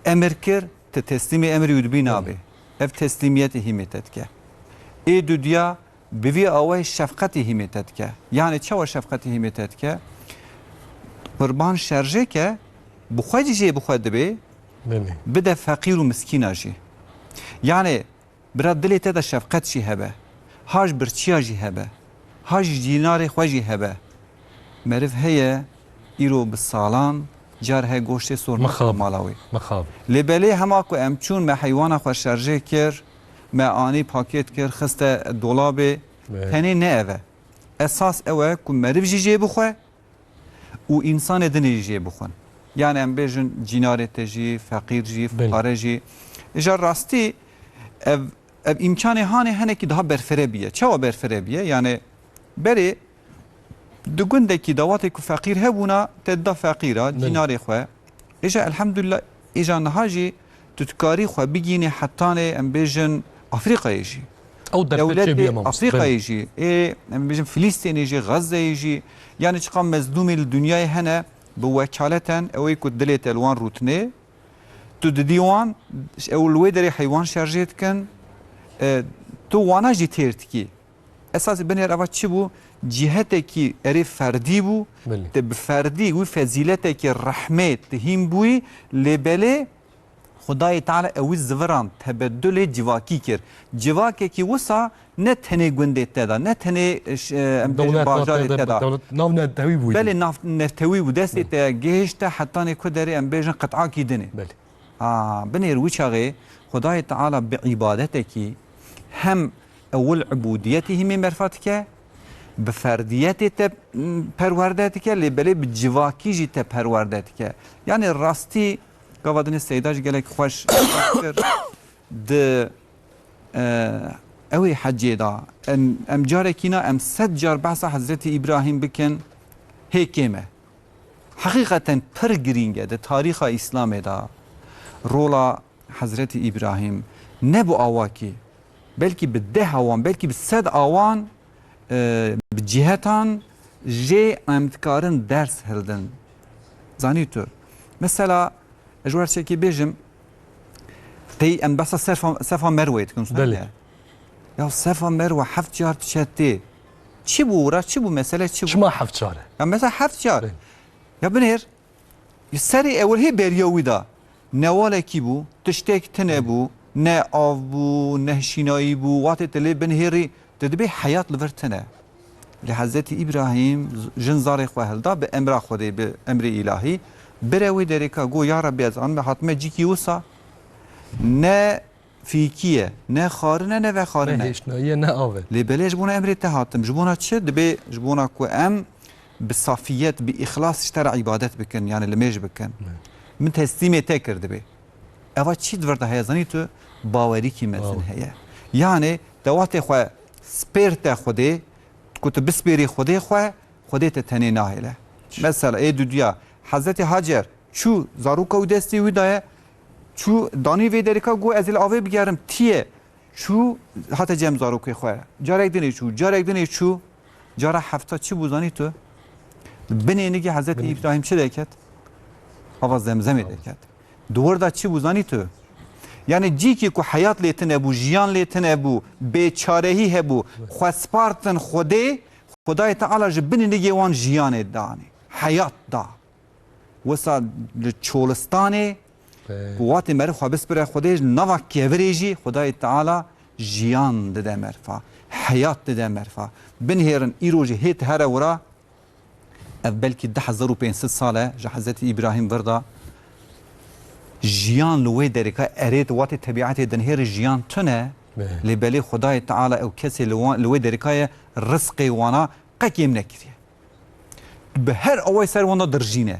Emir kir, tu teslîmê emrî wî dibî nabê. Ev teslîmiyetê hîmê te dike. Ê dudiya bi vî awayê şefqetê hîmê te dike. Yani çawa şefqetê hîmê te dike? Qurban şerjê ke bi xwe jî jê bi xwe dibê, Belê. bide feqîr û miskîna jî. Yani Bira dilê te de şefqet jî hebe. Ha ji birçiya jî hebe. Ha ji cînarê xwe jî hebe. Meriv heye, îro bi salan, car he goştê sor nake Mixab. mala wê. Mixab. Lê belê hema ku em çûn me heywana xwe şerjê kir, me anî pakêt kir, xiste dolabê, Evet. tenê ne ev e. Esas ew e ku meriv jî jê bixwe, û însanê dinê jî jê bixwin. Yani em bêjin cînarê te jî, feqîr jî, Belê. fuqare jî. Îja rastî ev, ev îmkanê hanê henekî daha berfire bîye. Çawa berfire bîye? Yani berê di gundekî de wextê ku feqîr hebûna, te dida feqîra, Belê. cînarê xwe. Îja elhamdulillah, îja niha jî tu dikarî xwe bigînî hetanê em bêjin Afrîkayê jî. Ew derfet Dewletê çêbûye mamoste. Afrîkayê Belê. jî, ê, em bêjin Filîstînê jî, Xezzeyê jî, yani çiqa mezlûmê li dinyayê hene bi wekaleten ew ê ku dilê te li wan rûtinê, tu didî wan, ew li wê derê heywan şerjê dikin, e, tu wana jî têr dikî. Esasî binêr eva çi bû? Cîhetekî erê ferdî bû. Belê. Te bi ferdî wî fezîletekî rehmê te hîn bûyî, lê belê Xwedayê Teala ewî ziviran tebedulê civakî kir. Civakekî wisa ne tenê gundê te de, ne tenê, e, ş-, e, em bêjin Dewleta bajarê te de, te de. dewlet, nav netewî bûyî. Belê nav netewî bû. Destê Belê. te gihişte hetanê ku derê em bêjin qit'akî dinê. Belê. Ha, binêr wî çaxê Xwedayê Teala bi îbadetekî hem ewil ibûdiyetî hîmê merfa dike, bi ferdiyetê te, m, perwerde dike, lê belê bi civakî jî te perwerde dike. Yani rastî gava dinê Seyda jî gelek xweş kir di, e, ew ê hecê de. Em, em carekî na em sed car behsa Hezretî Îbrahîm bikin, hê kêm e. Heqîqeten pir girîng e di tarîxa Îslamê de rola Hezretî Îbrahîm ne bi awakî, belkî bi deh awan, belkî bi sed awan, e, bi cîhetan jê em dikarin ders hildin. Zanî tu. Mesela, ez ji we çekî bêjim, tey em behsa Sefa, Sefa Merweyê dikin, Belê. Ya Sefa Merwe heft car diçe tê. Çi bû wira, çi bû, mesele çi bû? Çima heft car e? Ya mesela heft car. Belê. Ya binêr, Bi serê ewilhê beriya wî de newalekî bû, tiştek tine bû, ne av bû, ne hişînayî bû, watê te lê binihêrî, tu dibê heyat li vir tine. Lê Hezretî Îbrahîm jin zarê xwe hilda bi emra Xwedê, bi emrê îlahî, bire wê derêka, got, ya Rebbî, ez anme hatime cîkî wisa, ne fîkî ye, ne xarin e, ne vexarin e. Ne hêşnayî ye, ne av e. Lê belê ji bona emrê te hatim. Ji bona çi? Dibê ji bona ku em bi safiyet, bi îxlas ji te re îbadet bikin, yani limêj bikin. Evet. Min teslîmê te kir dibê. Eva çi di vir de heye zanî tu? Bawerîkî mezin heye. Yani te watê xwe spêr te Xwedê, ku tu bispêrî Xwedê xwe, Xwedê te tenê nahêle. Mesela ê dudiya Hezretî Hacer çû zaroka wî destê wî daye, çû danî vê derika, got, ez ê li avê bigerim, tiye. Çû hate cem zarokê xwe. Carek dinê çû, carek dinê çû. Cara hefta çi bû zanî tu? Binê nigî Hezretî Îbrahîm çi deket? Ava zemzemê deket. Di wir de çi bû zanî tu? Yani cîkî ku heyat lê tine bû, jiyan lê tine bû, bêçarehî hebû, xwe spartin Xwedê, Xwedayê Teala ji binê nigê wan jiyanê danê. Heyat da. Wisa li çolistanê, ku watê meriv xwe bispire Xwedê, ji nava kevirê jî Xwedayê Teala jiyan dide merifa, heyat dide merifa. Binihêrin îro jî hêt here wira, ev belkî du hezar û pênc sed sal e ji Hezretî Îbrahîm vir de jiyan li wê derika erê, tu watê tebîetê dinihêrî jiyan tune, lê belê Xwedayê Teala ew kesê li wan, li wê derika ye, rizqê wana qe kêm nekiriye. Bi her awayî ser wan de dirjîne.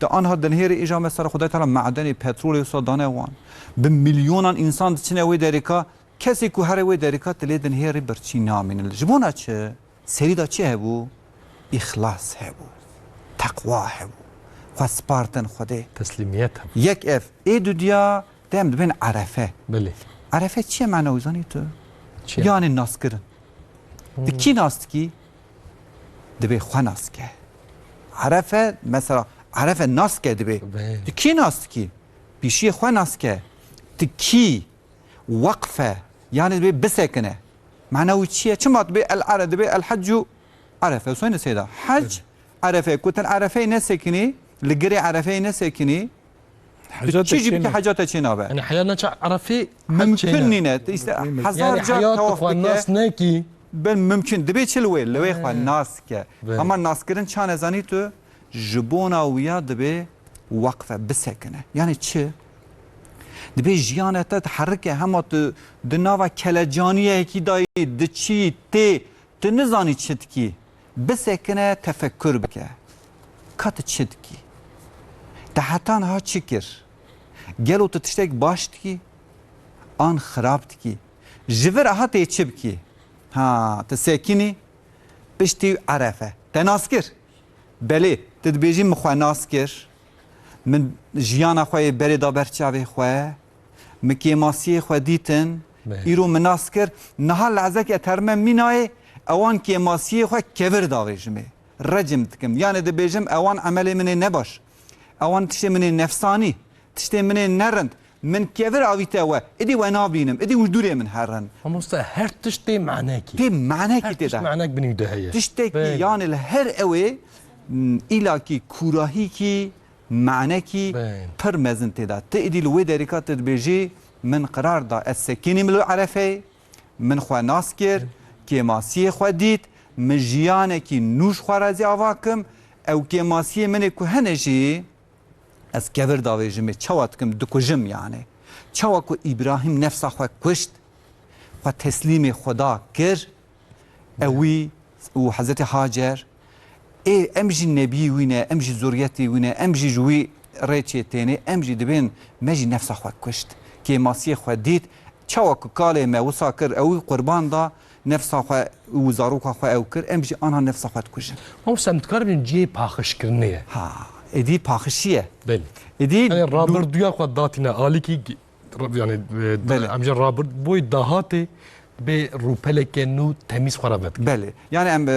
Di anha dinihêrê îja mesela Xwedayê Teala madenê, petrolê wisa dane wan. Bi milyonan însan diçine wê derika, kesê ku here wê derika tu lê dinihêrî birçî namînin. Ji bona çi? Serî de çi hebû? Îxlas hebû. Teqwa hebû. Xwe spartin Xwedê. Teslîmiyet hebû. Yek ev. Ê dudiya dem dibên Erefe. Belê. Erefe çi ye mana wî zanî tu? Çi ye? Yani naskirin. Tu kî nas dikî? Dibê xwe nas ke. Erefe, mesela, Erefe nas ke dibê. Belê. Tu kî nas dikî? Pîşiyê xwe nas ke. Tu kî? Weqfe. Yani dibê bisekine. Mana wî çi ye? Çima dibê el Are-, dibê el heccu Erefe. Huseyne Seyda. Hec Erefe. Ku tu Erefeyê nesekinî, li girê Erefeyê nesekinî, tu çi jî bikî, heca te çê nabe. Yani heya neçe Erefê, mümkün nîne. Îşte hezar car tewaf bike. Nas nekî. Ben mümkün. Dibê çi li wê? Li wê xwe nas ke. Ama naskirin çane zanî tu? Ji bona wiya dibê weqfe, bisekine. Yani çi? Dibê jiyane te diherike, hema tu di nava kelecaniyekî dayî, diçî, tê, tu nizanî çi dikî. Bisekine, tefekkür bike. Ka tu çi dikî? Te heta niha çi kir? Gelo tu tiştek baş dikî? An xirab dikî? Ji vir aha tê çi bikî? Ha, tu sekinî, piştî Erefe. Te nas kir? Belê, tu dibêjî min xwe nas kir, min jiyana xwe yê berê da ber çavê xwe, min kêmasiyê xwe dîtin, îro min nas kir, niha lehzek ez herime mînayê, ewan kêmasiyê xwe kevir davêjimê, recim dikim. Yani dibêjim ewan emelê min ê nebaş, ewan tiştê min ê nefsanî, tiştê min ê nerind, min kevir avîte we, idî we nabînim, idî û dûrê min herin. Mamoste, her tişt tê manekî. Tê manekî tê de. Her tişt manek binî de heye. Tiştekî, yani li her ewê, m, îlakî kûrahîkî, manekî pir mezin tê de. Ti idî li wê derîka ti dibêjî, min qirar da, ez sekinîm li Erefeyê, min xwe nas kir, kêmasiyê xwe dît, min jiyanekî nû ji xwe re zî ava kim, ew kêmasiyê min ê ku hene jî, ez kevir davêjimê, çawa dikim, dikujim yani. Çawa ku Îbrahîm nefsa xwe kuşt, xwe teslîmê Xweda kir, ewî û Hezretî Hacer, ê em jî nebî wî ne, em jî zuriyetê wî ne, em jî ji wî rêçê tênê, em jî dibên me jî nefsa xwe kuşt. Kêmasiyê xwe dît, çawa ku kalê me wisa kir, ewî qurban da, nefsa xwe û zaroka xwe ew kir, em jî anha nefsa xwe dikujin. Mamoste, em dikarin cihê paxişkirinê ye. Ha, êdî paxişî ye. Belê. Êdî Yani rabirduya xwe datîne alîkî, yani, e, Belê. Em jî rabird boy dahatê bê rûpeleke nû temîz xwe re vedikin. Belê. Yani em, e,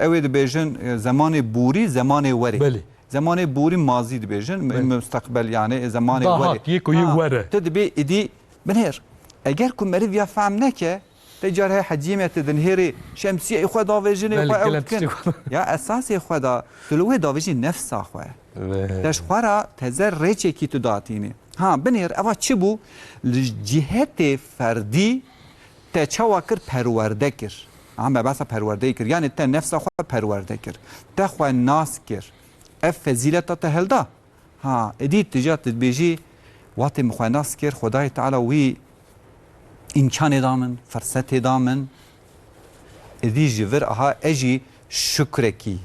ew ê dibêjin, e, zemanê borî, zemanê werê. Belê. Zemanê borî mazî dibêjin, Belê. Musteqbel yani, e, zemanê Dahat, werê. Yê ku yê Ha, were. Tu dibê êdî binêr. Eger ku meriv ya fehm neke, Te car heye hecî me, te dinihêrî şemsiyeyê xwe davêjinê Belê, xwe ew gelek dikin. Tiştê xwe. Ya esasê xwe da, tu li wê davêjî nefsa xwe. Belê. Te ji xwe ra teze rêçekî tu datînî. Ha, binêr, eva çi bû? Li cihetê ferdî te çawa kir? Perwerde kir. Ha, me behsa perwerdeyê kir. Yanî te nefsa xwe perwerde kir. Te xwe nas kir. Ev fezîleta te hilda. Ha, êdî tu ca tu dibêjî, watê min xwe nas kir, Xwedayê Teala wî îmkanê da min, firsetê da min. Êdî ji vir aha ez jî şukrekî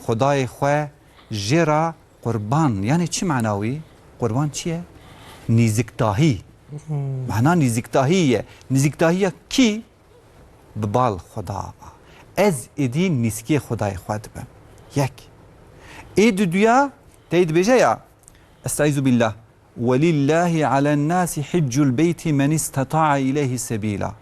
Xwedayê xwe jê ra qurban. Yanî çi mana wî? Qurban çi ye? Nîziktahî. Hmm. Mana nîziktahî ye. Nîziktahiya kî? Bi bal Xweda. Ez êdî nîskê Xwedayê xwe dibim. Yek. Ê duduya, tey dibêje ya, Estaizu billah. "Welillâhi alen nâsi hiccul beyti men isteta'a ileyhi sebîla."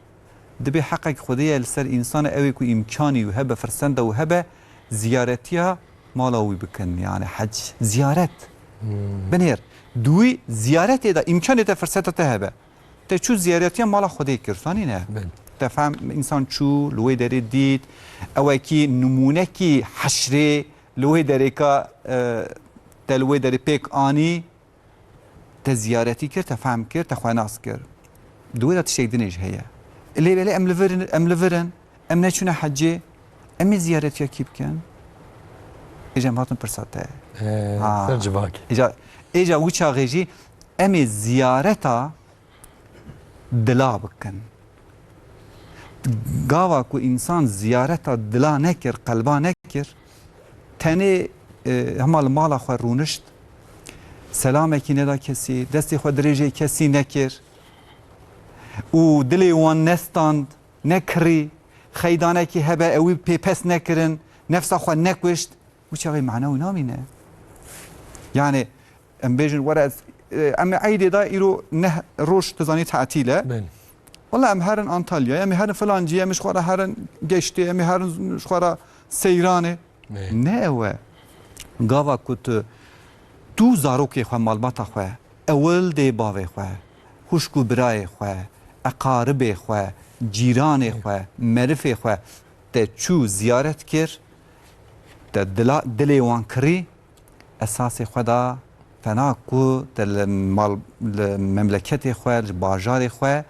Dibê heqek Xwedê ye li ser însana, ew ê ku îmkanî wî hebe, firsenda wî hebe, ziyaretiya mala wî bikin. Yani hec, ziyaret. Hmm. Binêr, duwî ziyaretê de îmkanê te, firseta te hebe. Te çû ziyaretiya mala Xwedê kir, zanî ne? Belê. Te fehm, însan çû, li wê derê dît, ewekî nimûnekî heşrê li wê derê ka, e, te li wê derê pêk anî, te ziyaretî kir, te fehm kir, te xwe nas kir. Di wê de tiştek din jî heye. Lê belê em li vir in, em li vir in, em neçûne hecê, em ê ziyaretiya kî bikin? Êca em hatin pirsa te. Ee, Ha. Ser civakê. Êca, êca wî çaxê jî em ê ziyareta dila bikin. Gava ku însan ziyareta dila nekir, qelba nekir, tenê, e, hema li mala xwe rûnişt, selamekî neda kesî, destê xwe dirêjê kesî nekir û dilê wan nestand, nekirî, xeydanekî hebe ewî pêpes nekirin, nefsa xwe nekuşt, wî çaxê mana wî namîne. Yani, em bêjin, were ez, e, em ê eydê de îro neh roj, tu zanî, tatîl e. Belê. Wela em herin Antalyayê, em ê herin filan cî, em ê ji xwe re herin Geştê, em ê herin ji xwe re Seyranê. Belê. Ne ew e. Gava ku tu, tu zarokê xwe, malbata xwe, ewil dê bavê xwe, huşk û birayê xwe, eqaribê xwe, cîranê xwe, merifê xwe, te çû ziyaret kir, te dila, dilê wan kirî, esasê xwe da fena ku te li mal, li memleketê xwe, li bajarê xwe,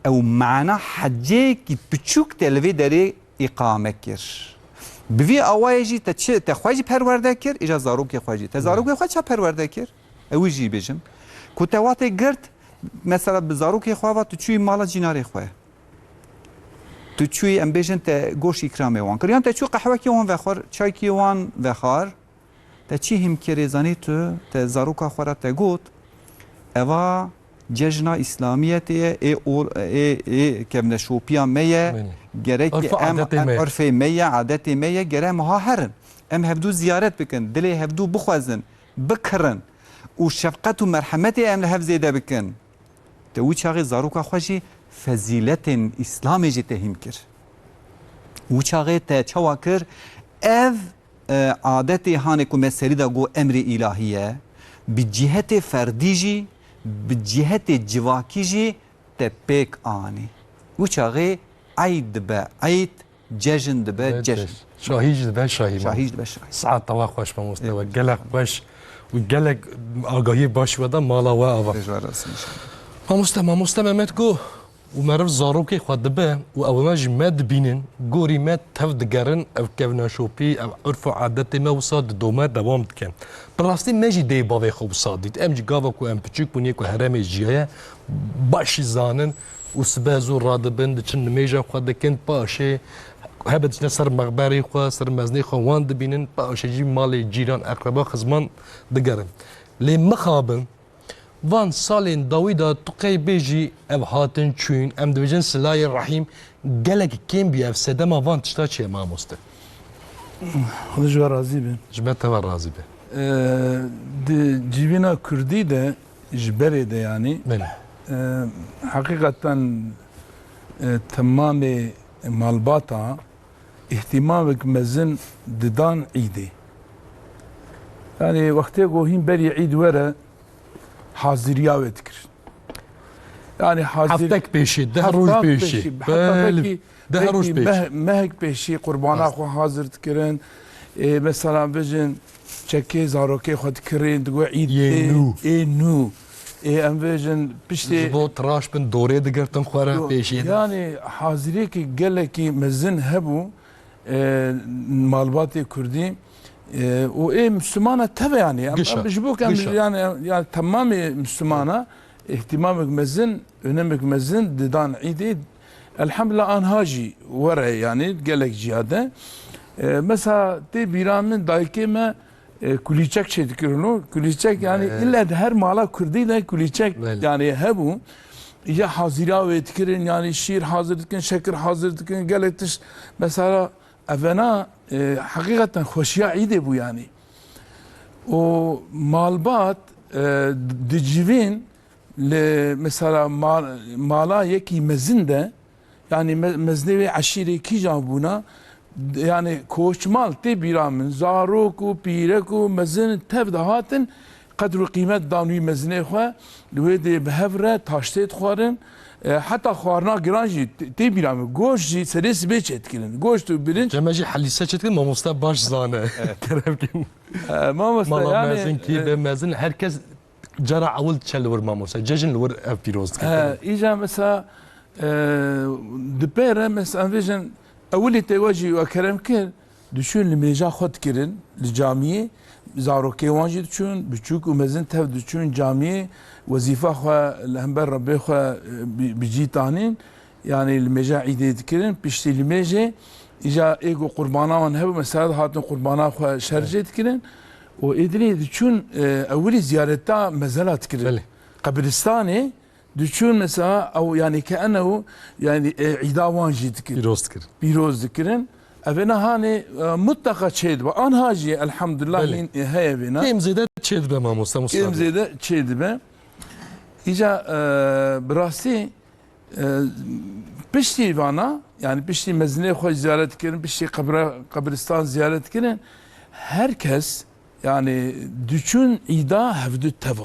ew mana hecêkî piçûk te li vê derê îqame kir. Bi vî awayê jî te çi, te xwe jî perwerde kir, îja zarokê xwe jî. Te zarokê xwe ça perwerde kir? Ew jî bêjim. Ku te watê girt, mesela bi zarokê xwe va tu çûyî mala cînarê xwe. Tu çûyî, em bêjin, te goşt îkramê wan kir. Yan te çû qehwekî wan vexwar, çaykî wan vexwar. Te çi hîm kirê, zanî tu, te zaroka xwe re te got, eva cejna Îslamiyetê ye, ê or-, ê, ê kevneşopiya me ye, Belê. Gerek Urf û em, adetê em me ye. Urfê me ye, adetê me ye, gere em ha herin. Em hevdû ziyaret bikin, dilê hevdû bixwezin, bikirin û şefqet û merhemetê em li hev zêde bikin. Te wî çaxê zaroka xwe jî fezîletên Îslamê jî te hîm kir. Wî çaxê te çawa kir? Ev, e, adetê hanê ku me serî de got emrê îlahî ye, bi cihetê ferdî jî, bi cihetê civakî jî te pêk anî. Wî çaxê eyd dibe eyd, cejn dibe Dibe cejn. cejn. Şahî jî dibe şahî. Şahî jî dibe şahî. Saeta we xweş, mamoste we. Gelek xweş û gelek agahiyê baş we da mala we ava. Pêş we rêzim inşallah. Mamoste, mamoste Mehmet got, û meriv zarokê xwe dibe û ewana jî me dibînin, gorî me tev digerin, ev kevneşopî, ev urf û adetê me wisa didome, dewam dike. Bi rastî me jî dê bavê xwe wisa dît. Em jî gava ku em piçûk bûn, yê ku herêmê jiyaye, baş jî zanin û sibe zû radibin, diçin nimêja xwe dikin, paşê hebe diçine ser mexberê xwe, ser mezinê xwe wan dibînin, paşê jî malê cîran, eqreba, xizman digerin. Lê mixabin, van salên dawî de tu qey bêjî ev hatin çûyîn, em dibêjin silayê rehîm, gelek kêm bûye, ev sedema van tişta çi ye mamoste? Xwedê ji we razî be. Ji me teva razî be. Ee, di civîna kurdî de, ji berê de yanî, Belê. ee, heqîqeten, ee, temamê malbata îhtîmamêk mezin didan îdê. Yanî wextê ku hîn berî îd were haziriya wê dikir. Yani hazir Heftek pêşî, deh roj pêşî. Belê, deh roj pêşî. Meh-, mehek pêşî qurbana xwe hazir dikirin. Ê, mesela bijin çekê zarokê xwe dikirin, digo îd ê nû. Ê nû. Ê, em bijin piştê Ji bo tiraş bin dorê digirtin xwe re pêşî de. Yani haziriyekî gelekî mezin hebû, e, malbatê Kurdî, e, û ê Müslümana teve yani. Em, Gişa, em ji bo ke em gişa. Yani, yani temamê Müslümana ihtimamek mezin, önemek mezin didan îdê. Elhamdülillah anha jî were yani gelek ciya de. E, mesela tê bîra min dayikê me, e, kulîçek çêdikirino. Kulîçek yani Evet. ille de her mala Kurdî de kulîçek Belê. yani hebû. Ya hazîra wê dikirin, yani şîr hazir dikin, şekir hazir dikin, gelek tişt. Mesela evena, e, heqîqeten xweşiya îdê bû yani. Û malbat, e, dicivîn li mesela mal-, mala yekî mezin de, yani me-, mezinê wê eşîrê kîjan bûna, yani koçmal tê bîra min, zarok û pîrek û mezin tev de hatin, qedr û qîmet dan wî mezinê xwe, li wê dê bi hev re taştê dixwarin. E, heta xwarina giran jî tê, tê bîra min, goşt jî serê sibê çêdikirin. Goşt û birinç. Cem jî helîse çêdikirin, mamoste baş zane. Kerem kin. E, mamoste, Mala yani, mezin, kî e, be mezin, herkes cara ewil diçe li wir mamoste. Cejin li wir ev pîroz dike. E, îca mesela, e, di pê re mesela, em vêjin, ewilî tê we jî we kerem kir, diçûn li mêja xwe dikirin, li camiyê, zarokê wan jî diçûn, biçûk û mezin tev diçûn camiyê, wezîfa xwe li hember Rebbê xwe, e, bi, bi cî tanîn. Yani li mêja îdê dikirin, piştî li mêjê, îca ê ku qurbana wan hebû, mesela dihatin qurbana xwe şercê dikirin. Û ê dinê diçûn, e, ewilî ziyareta mezela dikirin. Belê. Qebristanê diçûn mesela ew, yani ke enew, yani, e, îda wan jî dikirin. Pîroz dikirin. Pîroz dikirin. Evêna hanê, e, mutlaka çêdibe. Anha jî elhamdulillah Belê. hîn, e, heye vêna. Kêm zêde çêdibe mamoste Mustafa. Kêm zêde çêdibe. Îca, e, bi rastî, e, piştî vana, yani piştî mezinê xwe ziyaret kirin, piştî qebra-, qebristan ziyaret kirin, her kes, yani diçûn îda hevdu teva.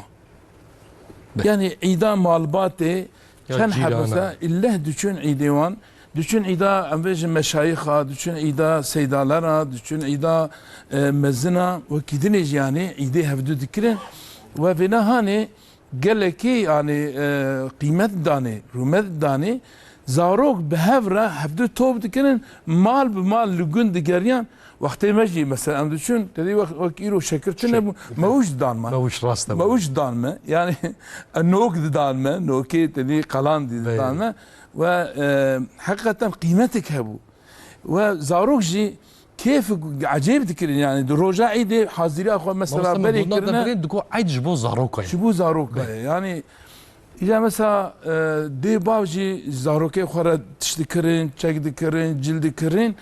Be. Yani îda malbatê, Ya çend cîrana. Hebese, illeh diçûn îdê wan, diçûn îda, em vêjin meşayixa, diçûn îda seydalara, diçûn îda, e, mezina, wekî dinê jî yani îdê hevdu dikirin. We vêna hanê, gelekî, yani, e, qîmet danê, rûmet danê, zarok bi hev re hevdu top dikirin, mal bi mal li gund digeriyan. Wextê me jî, mesela, em diçûn, tedî wext, wek îro şekir tune bû, Şek-, mewûj didan me. Mewûj rast e. Mewûj didan me, yani, e, nok didan me, nokê tedî qalan dî didan Beyê. me. We, e, heqîqeten qîmetik hebû. We zarok jî kêf ecêb dikirin, yani di roja îdê haziriya xwe mesela Mamoste, me berê dona kirine. Devirê digo eyd ji bo zaroka ye. Ji bo zaroka ye. Be. Yani, îca mesela, e, dê bav jî zarokê xwe re tişt dikirin, çek dikirin, cil dikirin,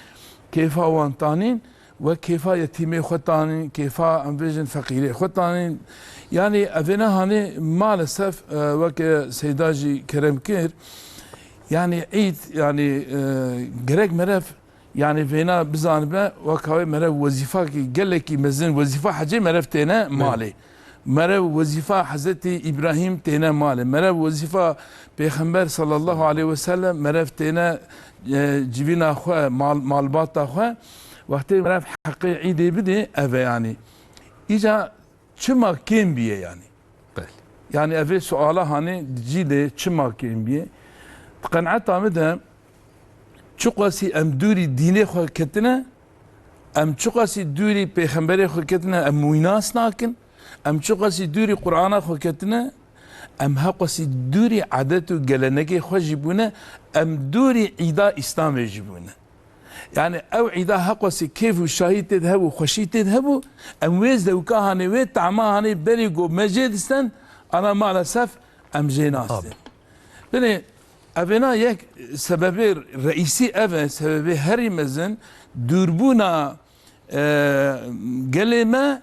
kêfa wan tanîn, we kêfa yetîmê xwe tanîn, kêfa em vêjin feqîrê xwe tanîn. Yani, evêna hanê maalesef, e, weke Seyda jî kerem kir, yani îd, yani, e, gerek meref Yani vêna bizanibe, weka wê merev wezîfakî gelekî mezin, wezîfa hecê merev têne malê. Merev wezîfa Hezretî Îbrahîm têne malê. Merev wezîfa Pêxember sallallahu aleyhi ve sellem merev têne, e, civîna xwe, mal, malbata xwe. Wextê merev heqê îdê bidê, ev e yanî. Îca çima kêm bîye yanî? Belê. Yani evê suala hanê di cî de çima kêm bîye? Di qenaeta min de çiqasî em dûrî dînê xwe ketine, em çiqasî dûrî pêxemberê xwe ketine, em wî nas nakin, em çiqasî dûrî Qur'ana xwe ketine, em heqasî dûrî adet û gelenekê xwe jî bûne, em dûrî îda Îslamê jî bûne. Yani ew îda heqasî kêf û şahî tê de hebû, xweşî tê de hebû, em wê zewka hanê, wê tama hanê berî ku me jê disten, ana maalesef em jê nastin. Tabii. Binê, evêna yek sebebê reîsî ev e, sebebê herî mezin dûrbûna, e, gelê me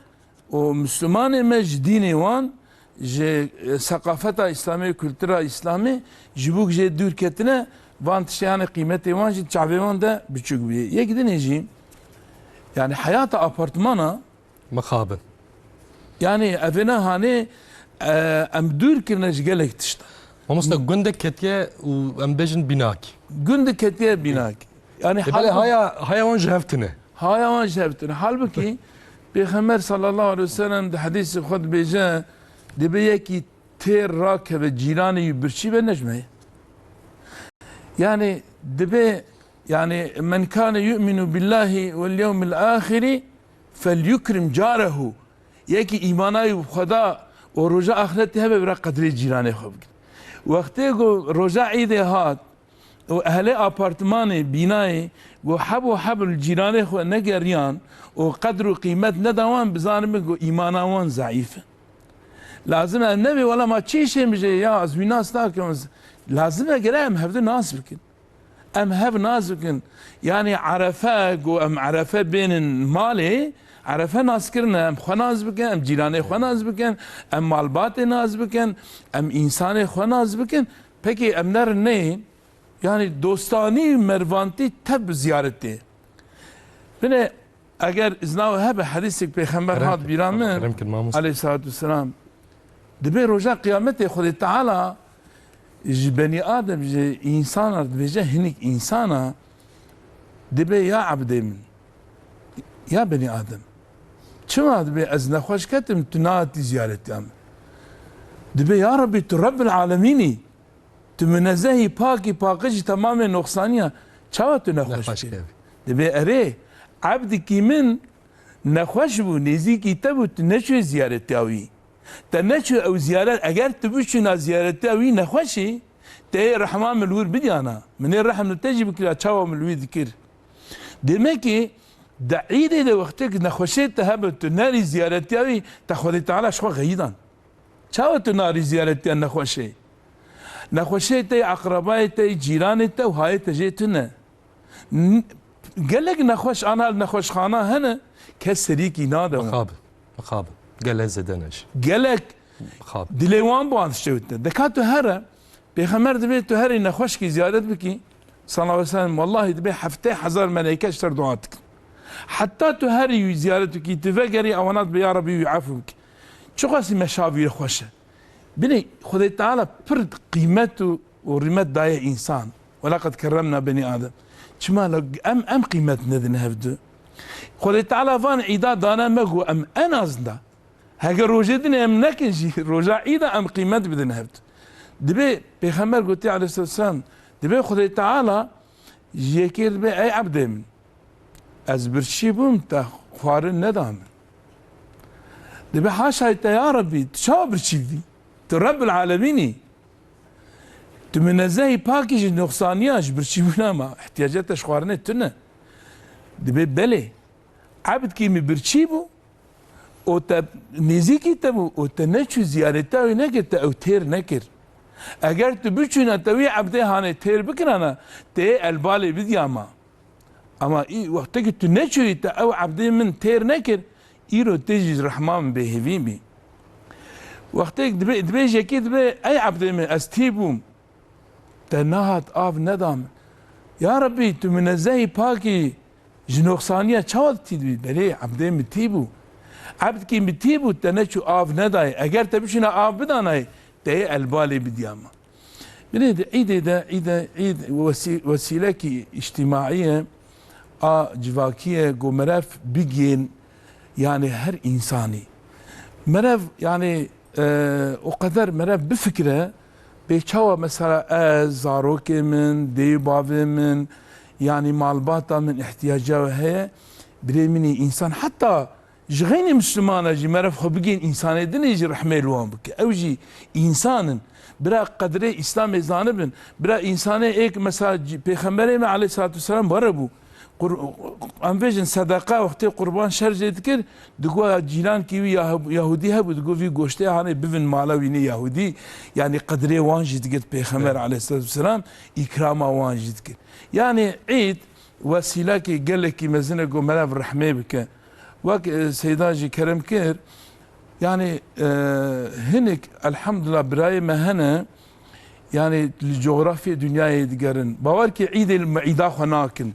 û Mislimanê me ji dînê wan, ji, e, seqafeta Îslamê, kultura Îslamê, ji bo jê dûr ketine, van tiştê, yani qîmetê wan jî çavê wan de biçûk bûye. Yek dinê jî, yani heyata apartmana, Mixabin. Yani evêna hanê, e, em dûr kirine ji gelek tişta. Mamoste, gundek ketiye û em bêjin bînakî. Gundek ketiye bînakî. Yani Ê belê halbuki haya, haya wan ji hev tune. Haya wan ji hev tune. Halbuki Pêxember sallallahu aleyhi ve sellem di hedîsê xwe dibêje, dibê yekî têr rakeve cîranê wî birçî be, nejme ye. Yani dibê, yani, "Men kâne yu'minu billahi vel yevmil âhiri fel yukrim carehu." Yekî îmana wî bi Xweda û roja axretê hebe, bira qedrê cîranê xwe bikin. Wextê ku roja îdê hat û ehlê apartmanê, bînayê, ku heb û heb li cîranê xwe negeriyan û qedr û qîmet neda wan, bizanibe ku îmana wan zeîf e. Lazim e nebê, wela ma çi îşê min jê ya, ez wî nas nakim. Lazim e gere em hevdu nas bikin. Em hev nas bikin. Yani Erefe, ku em Erefe bênin malê, Erefe nas kirine, em xwe nas bikin, em cîranê xwe nas bikin, em malbatê nas bikin, em însanê xwe nas bikin. Pekî em nerin neyê? Yani dostanî, mervantî teb ziyaretê. Bine, eger izna we hebe, hedîsek Pêxember Kerem hat kir, bîra min, kerem kir, mamoste. Aleyhissalatu vesselam. Dibê roja qiyametê Xwedê Teala ji benî Adem, ji însana dibêje, hinik însana dibê, ya ebdê min, ya benî Adem, çima dibê ez nexweş ketim, tu nehatî ziyaretiya min? Dibê, ya Rabbî, tu Rebbil Alemîn î, tu minezehî, pakî, paqijî temamê noqsaniya, çawa tu nexweş Nexweş bî? Kevî. Dibê, erê, ebdikî min nexweş bû, nêzîkî te bû, tu neçûyê ziyaretiya wî. Te neçû ew ziyaret, eger tu biçûna ziyaretiya wî nexweşî, te yê rehma min li wir bidiyana. Min ê rehm li te jî bikira, çawa min li wî dikir. Demek ki di îdê de wextê ki nexweşê te hebe, tu nerî ziyaretiya wî, te Xwedê Teala ji xwe xeyidan. Çawa tu narî ziyaretiya nexweşê? Nexweşê te, eqrebayê te, cîranê te û hayê te jê tune. N-, gelek nexweş ana li nexweşxana hene, kes serîkî nade wan. Mixabin, mixabin. Gelek zêde ne jî. Gelek Mixabin. Dilê wan bi wan dişewitine. Deka tu here, Pêxember dibê tu herî nexweşkî ziyaret bikî, sallallahu aleyhi ve sellem, wellahî dibê heftê hezar meleyke ji te re dua dikin. Heta tu herî wî ziyaret bikî, tu vegerî, ewana dibê, ya Rebî, wî efû bikî. Çiqasî meşa vî xweş e. Binê Xwedê Teala pir qîmet û, û rîmet daye însan. "Welaqad kerremna benî Adem." Çima la em, em qîmet nedin hevdu? Xwedê Teala van îda dane me ku em en azin da. Heger rojê dinê em nekin jî, roja îda em qîmet bidin hevdu. Dibê Pêxember gotiye aleyhisselam, dibê Xwedê Teala ji yekê dibê, "Ey ebdê min, ez birçî bûm, te xwarin neda min." Dibê, "Haşa te ya Rebbî, tu çawa birçî bî? Tu Rebbil Alemîn î. Tu minezehî, pakî ji noqsaniya, ji birçîbûna me. Ihtiyaca te ji xwarinê tune." Dibê, "Belê, ebdkî min birçî bû û te nêzîkî te bû û te neçû ziyareta wî nekir, te ew têr nekir. Eger tu biçûna te wî ebdê hanê têr bikirana, te yê elbalê bidiya me." Ama î wextekî tu neçûyî, te ew ebdê min têr nekir, îro tê jî ji rehma min bêhêvî bî. Wextêk dibê, dibê jekê dibê, "Ey ebdê min, ez tî bûm. Te nehat av neda min. Ya Rebbî, tu minezehî, pakî, ji noqsaniya, çawa tu tî dibî?" Belê, ebdê min tî bû. Ebdkî min tî bû, te neçû av nedayê. Eger te biçûna av bidanayê, te yê elbalê bidiya me. Binê di îdê de, îde, îd wesî-, wesîlekî îctîmaî ye, a civakî ye, ku merev bigihên, yani her însanî. Merev, yani, e, o qeder merev bifikire, bê çawa mesela ez, zarokê min, dê û bavê min, yani malbata min ihtiyaca we heye, birê min î însan, heta ji xeynî Mislimana jî merev xwe bigihên însanê dinê jî rehmê li wan bike. Ew jî însan in. Bira qedrê Îslamê zanibin. Bira însanê êk mesela c-, Pêxemberê me aleyhissalatu vesselam were bû. Qur-, em vêjin sedeqa wextê qurban şer jê dikir, digot cîrankî wî Yah-, Yahûdî hebû, digot vî goştê hanê bivin mala wî nê Yahûdî. Yanî qedrê wan jî digirt Pêxember Evet. aleyhissalatu vesselam, îkrama wan jî dikir. Yanî îd wesîlekî gelekî mezin e ku meriv rehmê bike. Wek, e, Seyda jî kerem kir, yanî, e, hinek elhamdulillah birayê me hene, yanî li cografyê dinyayê digerin. Bawer ke îdê li me îda xwe nakin.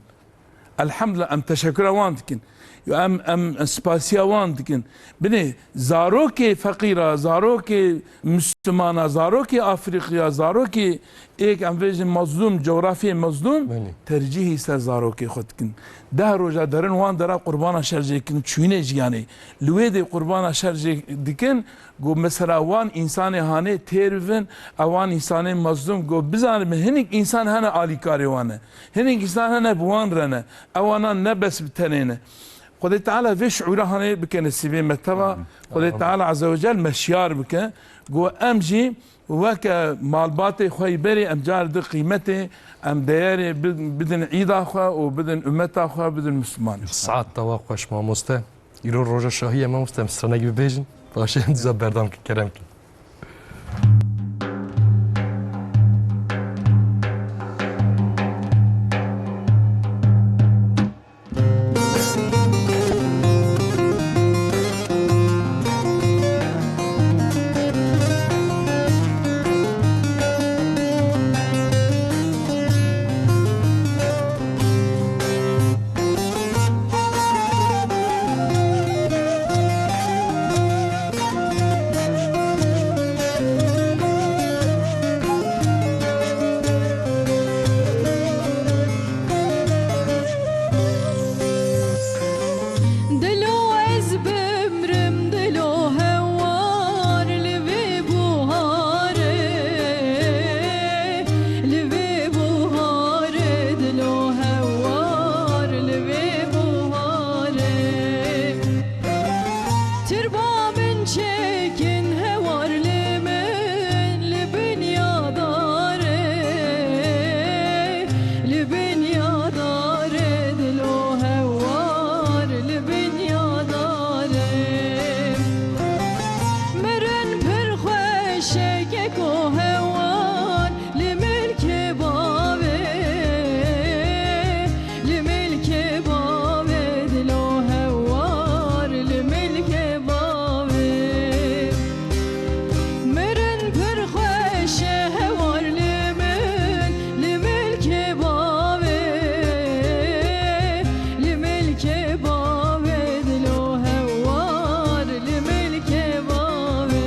Elhamdulillah, em teşekkura wan dikin. Yo, em, em spasiya wan dikin. Binê zarokê feqîra, zarokê Mislimana, zarokê Afrîqiya, zarokê êk em vêjin mezlûm, coğrafyê mezlûm, Belê. tercîhî ser zarokê xwe dikin. Deh roja derin wan dera qurbana şer jê dikin, çûyînê jiyanê. Li wê dê qurbana şer jê dikin, go mesela wan însanê hanê têr bibin, ewan însanê mezlûm, go bizanibe hinek însan hene alîkarê wan e. Hinek însan hene bi wan re ne. Ewana ne bes bi tenê ne. Xwedê Teala vê şiûra hanê bike nesîbê me teva. Xwedê Teala Azze ve Cel me şiyar bike. Go em jî weke malbatê xwe yî berê em car di qîmetê, em deyerê bi-, bidin îda xwe û bidin ummeta xwe, bidin Misliman. Saet te wa xweş mamoste. Îro roja şahî ye mamoste, em stranekî bibêjin. Paşê em diza berdam kin, kerem kin. Dilo ez bimrim, dilo hewar li vê buharê, li vê buharê, dilo hewar li vê buharê. Tirba min çêkin hewar li min, li bin ya darê, li bin ya darê, dilo hewar li bin ya darê. Mirin pir xweş e keko hewar, li milkê bavê, li milkê bavê, dilo hewar, li milkê bavê. Mirin pir xweş e hewar li min, li milkê bavê, li milkê bavê, dilo hewar, li milkê bavê.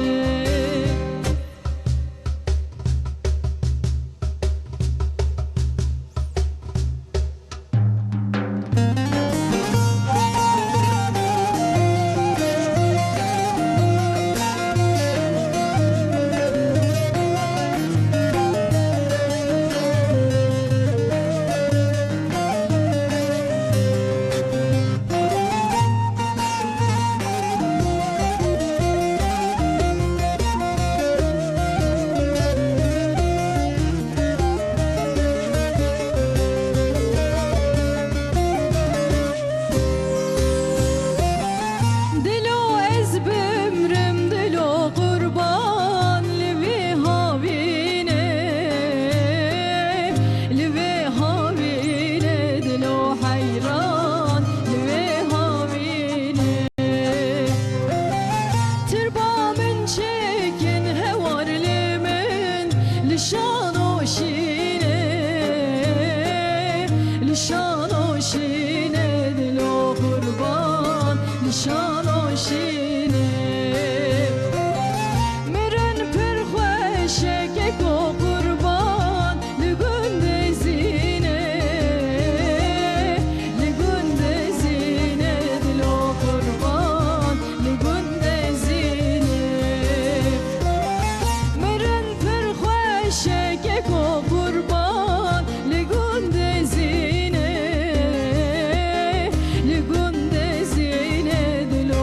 Dilo ez bimrim, dilo qurban li vê havînê, li vê havînê, dilo heyran li vê havînê. Tirba min çêkin hewar li min, li şano şînê, li şano şînê, dilo qurban, li şano şînê. Mirin pir xweş e keko qurban, li gundê Zînê, li gundê Zînê, dilo qurban, li gundê Zînê. Mirin pir xweş e keko qurban, li gundê Zînê, li gundê Zînê, dilo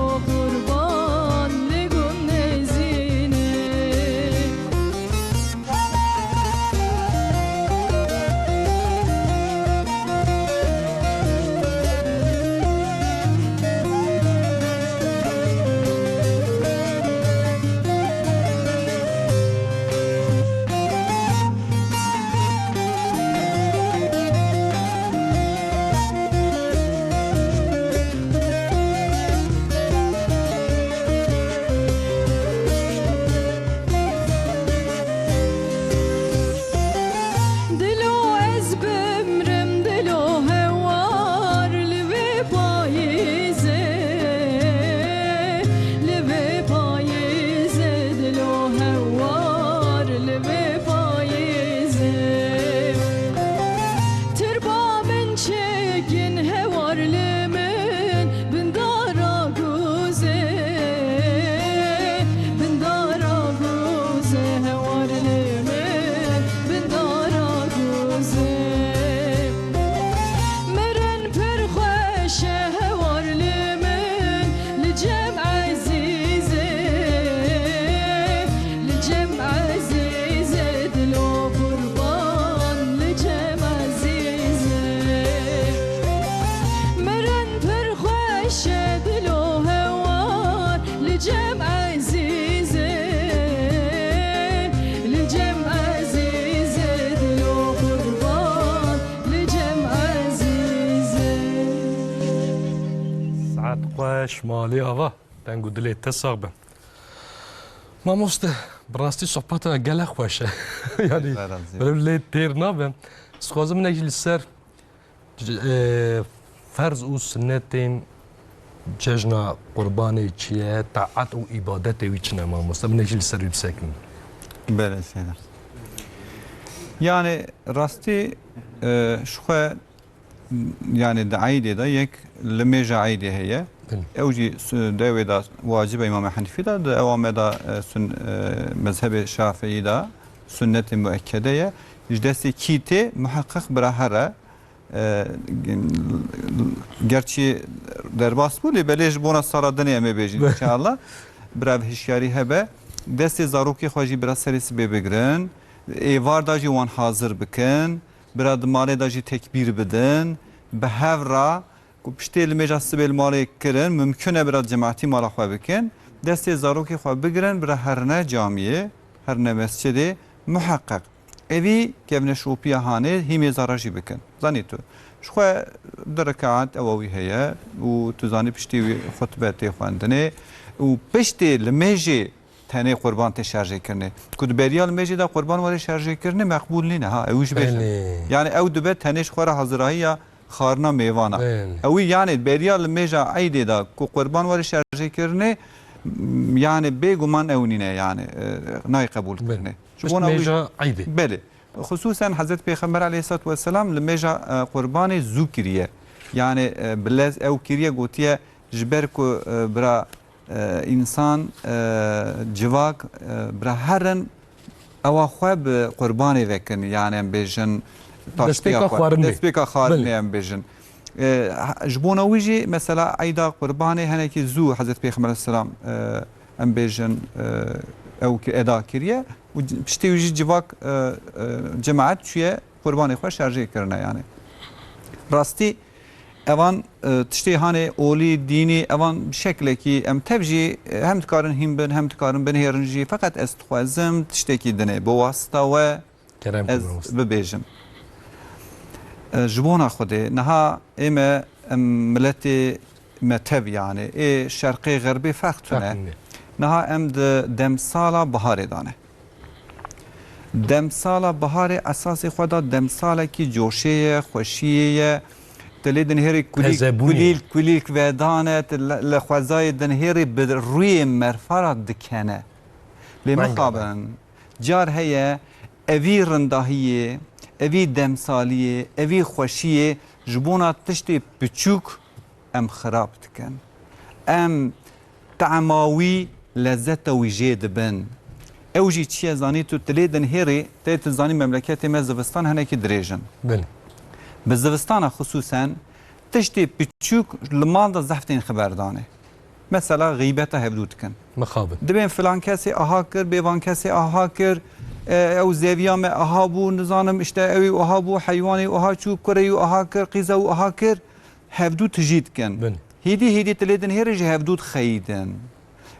Xweş, malê ava. Deng û dilê te sax be. Mamoste, bi rastî sohbeta gelek xweş e. Yanî, Xêr razî. Böyle lê têr nabe. Ez dixwazim hinek jî li ser, e, ferz û sunnetên cejna qurbanê çi ye, taet û îbadetê wî çi ne, mamoste? Hinek jî li ser wî bisekin. Belê, Seyda. Yani rastî, e, ji xwe, yani di eydê de yek limêja eydê heye. Belê. Ew jî su-, di wê de wacib e, Îmam Henîfî de, di ewa me de, e, sun-, e, mezhebê Şafîî de sunnetê muekkede ye. Ji destê kî tê, muheqeq bira here. E, gerçî derbas bû, lê belê ji bona sala dinê em ê bêjin, inşallah. Bira ev hişyarî hebe. Destê zarokê xwe jî bira serê sibê bigirin. Êvar de jî wan hazir bikin. Bira di malê de jî tekbîr bidin. Bi hev re ku piştê limêja sibê li malê kirin, mimkun e bira cemaetî mala xwe bikin. Destê zarokê xwe bigirin, bira herine camiyê, herine mescidê, muheqeq. Evî kevneşopiya hanê hîmê zara jî bikin. Zanî tu, ji xwe du rekaet ewa wî heye û tu zanî piştî wî xutbe tê xwendinê û piştê limêjê tenê qurban tê şerjêkirinê. Ku di beriya limêjê de qurban were şerjêkirinê meqbûl nîne. Ha, ew jî bêjin. Belê. Yani ew dibe tenê ji xwe re hazirahiya xwarina mêvana. Belê. Ew yanî beriya limêja eydê de ku qurban were şerjêkirinê, m-, yani bêguman ew nîne yani, e, nayê qebûl kirinê. Belê. Ji bona wî mêja eydê. Belê. Xusûsen Hezret Pêxember aleyhissalatu vesselam limêja, e, qurbanê zû kiriye. Yani, e, bi lez ew kiriye, gotiye, ji ber ku, e, bira, e, însan, e, civak, e, bira herin ewa xwe bi qurbanê vekin, yani em bêjin taştiya Destpêka xwe, xwarin bê. Destpêka xwarinê Belê. Em bêjin. E, ha, ji bona wî jî mesela eyda qurbanê henekî zû Hezret Pêxember aleyhisselam, e, em bêjin, e, ew ki eda kiriye û c-, piştî wî jî civak, e, e, cemaet çûye qurbanê xwe şerjê kirine yani. Rastî evan, e, tiştê hanê olî, dînî, evan bi şeklekî em tev jî, e, hem dikarin hîn bin, hem dikarin binihêrin jî. Feqet ez dixwazim tiştekî dinê bi wasita we Kerem ez kir, mamoste. Bibêjim. E, ji bona Xwedê, niha ê me, em miletê me tev yani, ê şerqê xerbê ferq tune. Ferq tune. Niha em di demsala biharê de ne. Demsala biharê esasê xwe da demsalekî coşê ye, xweşiyê ye. Dilê dinhêrê kulîlk, Tezebûnê. Kulîlk, kulîlk vedane, tu li, li xwezayê dinhêrê bi rûyê merfa re dikene. Lê Mengana. Mixabin, car heye evî rindahiyê, evî demsaliyê, evî xweşiyê ji bona tiştê piçûk em xirab dikin. Em tema wî, lezzeta wî jê dibin. Ew jî çi ye zanî tu, tu lê dinhêrî, tê tu zanî memleketê me zivistan henekî dirêj in. Belê. Bi zivistana xisûsen tiştê piçûk li mal de zehf tên xiberdanê. Mesela xîbeta hevdû dikin. Mixabin. Dibên filan kesê aha kir, bê van kesê aha kir, e, ew zeviya me aha bû, nizanim işte ew ê aha bû, heywanê aha çû, kurê aha kir, qîza aha kir. Hevdû tijî dikin. Bin. Hêdî hêdî tu lê dinhêrî ji hevdû dixeyîdin.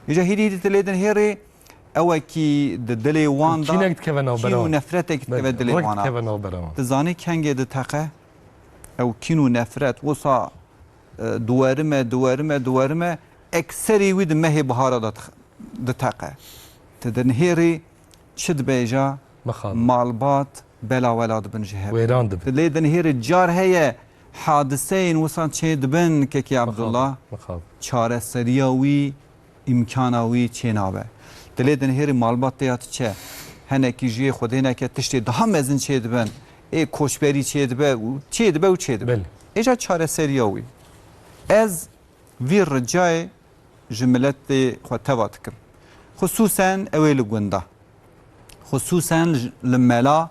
Îja hêdî hêdî tu lê dinhêrî ewekî di dilê wan de Kînek dikeve navbera kîn û wan. Nefretek dikeve Bin. dilê Rek wan. Dikeve navbera wan. Tu zanî kengê diteqe? Ew kîn û nefret wisa, e, diwerime, diwerime, diwerime, ekserî wî di mehê bihara de diteqe. Tu dinhêrî çi dibêja? Mixabin. Malbat bela wela dibin ji hev. Wêran dibin. Tu lê dinhêrî car heye hadiseyên wisa çê dibin kekê Abdullah. Mixabin. Çareseriya wî, îmkana wî çê nabe. Tu lê dinhêrî malbat tê ya tu çe. Henekî jiyê Xwedê neke tiştê daha mezin çê dibin. Ê koçberî çê dibe û çê dibe û çê dibe. Belê. Êca çareseriya wî. Ez vî ricayê ji miletê xwe teva dikim. Xisûsen ew ê li gunda. Xisûsen ji, li mela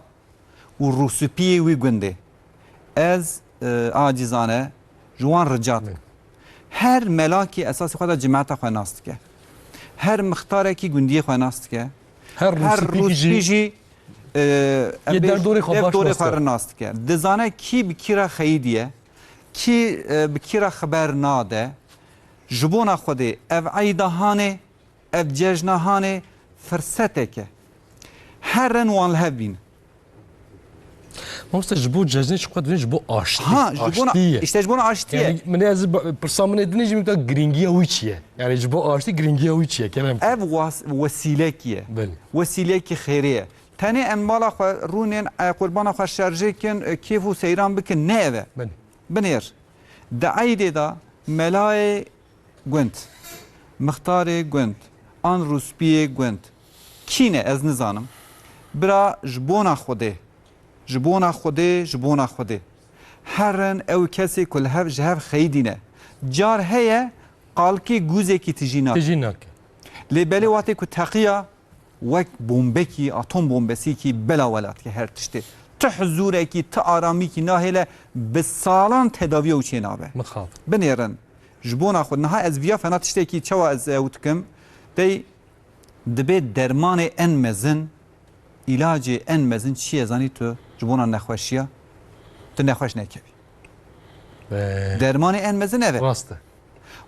û rûspiyê wî gundê. Ez, e, acizane ji wan rica dikim. Her melakî esasê xwe de cemaeta xwe nas dike. Her mixtarekî gundiyê xwe nas dike. Her Her rûspîkî jî rûspî jî, e, em yê bêj-, derdorê xwe dev baş dorê nas xwe dike. Nas dike. Dizane kî bi kî re xeyîdiye, kî, e, bi kî re xiber nade. Ji bona Xwedê ev eyda hanê, ev cejna hanê firsetek e. Herin wan li hev bîn. Mamoste, ji bo cejnê çi qet ji bo aştî. Ha, ji bona, aştî ye. Îşte ji bona aştî ye. Yani, min ez ba-, pirsa min ê dinê jî min da girîngiya wî çi ye? Yani ji bo aştî girîngiya wî çi ye? Kerem. Ev was-, wesîlekî ye. Belê. Wesîlekî xêrê ye. Tenê em mala xwe rûnên, e, qurbana xwe şerjê kin, e, kêf û seyran bikin, ne ev e. Belê. Binêr. Di eydê de melayê gund, mixtarê gund, an rûspiyê gund, kî ne ez nizanim. Bira ji bona Xwedê, ji bona Xwedê, ji bona Xwedê. Herin ew kesê ku li hev, ji hev xeyidî ne. Car heye qalkê gûzekî tijî nake. Tijî nake. Lê belê watê ku teqiya, wek bombekî, atom bombesîkî bela welat ke her tiştê. Ti huzûrekî, ti aramîkî nahêle bi salan tedaviya û çênabe. Mixabin. Binêrin. Ji bona xwe niha ez viya fena tiştekî çawa ez ew dikim. Dey dibe dermanê en mezin, îlacê en mezin çi ye zanî tu ji bona nexweşiya? Tu nexweş nekevî. Be- Dermanê en mezin ev e. Rast e.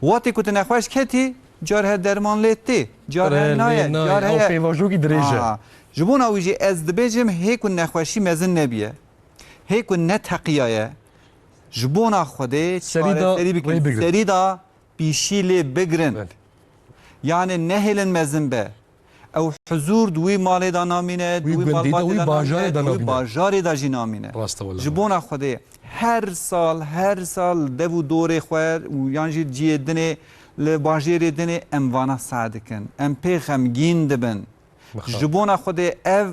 Watê ku tu nexweş ketî, car he derman lê tê, car he Re-, naye, lê naye, car ew heye. Pêvajoyekî dirêj e. Ha. Ji bona wî jî ez dibêjim, hê ku nexweşî mezin nebiye, hê ku neteqiyaye, ji bona Xwedê çareserî bikin. Serî da rê bigirin. Serî da pîşî lê bigirin. Belê. Yani nehêlin mezin be. Ew huzûr di wî malê de namîne, di wî malbatê de namîne, di wî bajarê de jî namîne. Rast e wele. Ji bona Xwedê her sal, her sal dev û dorê xwe û yan jî cihê dinê li bajêrê dinê em vana seh dikin. Em pê xemgîn dibin. Mixabin. Ji bona Xwedê ev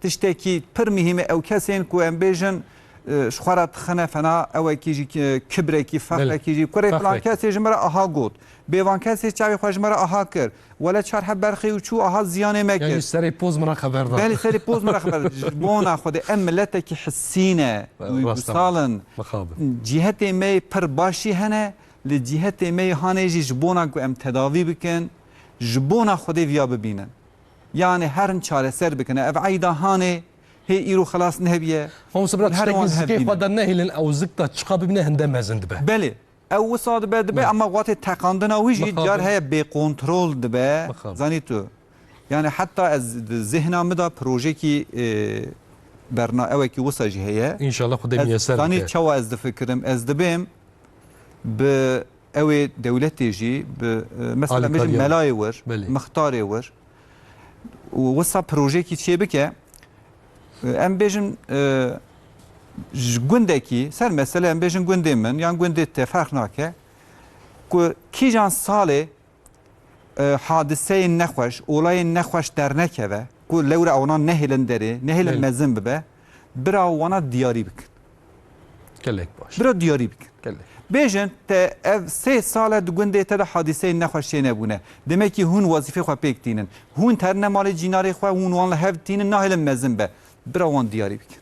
tiştekî pir muhîm e, ew kesên ku em bêjin, e, ji xwe re dixine fena, ewekî jî, e, kibrekî, fexrekî jî, kurê filan kesê ji min re aha got. Bê van kesê çavê xwe ji min re aha kir. Wele çar heb berxê û çû aha ziyanê me kir. Yanî serê poz min re xeber da. Belê serê poz min re xeber da. Ji bona Xwedê em miletekî hissî ne, duygusal in. Mixabin. Cihetê me yê pir baş jî hene, li cihetê me yê hanê jî ji bona ku em tedavî bikin, ji bona Xwedê viya bibînin. Yani herin çareser bikin. Ev eyda hanê hê îro xelas nebiye. Mamoste bira, tiştekî zikê xwe de nehêlin, ew zik de çiqa bibîne hinde mezin dibe. Belê. Ew wisa dibe, dibe, ama watê teqandina wî jî car heye bêkontrol dibe. Mixabin. Zanî tu. Yani heta ez di zihna min de projekî, e, berna-, ewekî wisa jî heye. Înşallah Xwedê miyeser bike. Ez zanî çawa ez difikirim. Ez dibêm bi ewê dewletê jî, bi, e, mesela bêjim melayê wir, mixtarê wir, û wisa projekî çê bike, e, em bêjin, e, ji gundekî, ser mesele em bêjin gundê min yan gundê te ferq nake, ku kîjan salê, e, hadiseyên nexweş, olayên nexweş dernekeve, ku lewra wana nehêlin derê, nehêlin mezin bibe, bira wana diyarî bikin. Gelek baş. Bira diyarî bikin. Gelek. Bêjin, te ev sê sal e di gundê te de hadîseyên nexweş çênebûne. Demekî hûn wezîfê xwe pêk tînin. Hûn terine malê cînarê xwe, hûn wan li hev tînin, nahêlin mezin be. Bira wan diyarî bikin.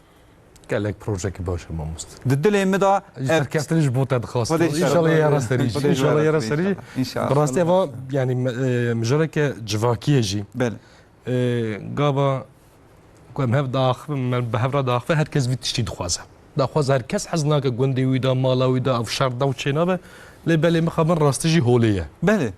Gelek projeyekî baş e mamoste. Di dilê min de ji serkeftinê ji bo te dixwastim. Xwedê ji te re. Înşallah ya rasterî jî. Înşallah ya rasterî jî. Înşallah. Bi rastî eva, yani, me-, e, mijareke civakî ye jî. Belê. E, gava ku em hev diaxivin, em bi hev re diaxivin, her kes vî tiştî dixwaze. Daxwaz her kes hez nake gundê wî de, mala wî de, ev şer de û çênabe. Lê belê mixabin rastî jî holê ye. Belê.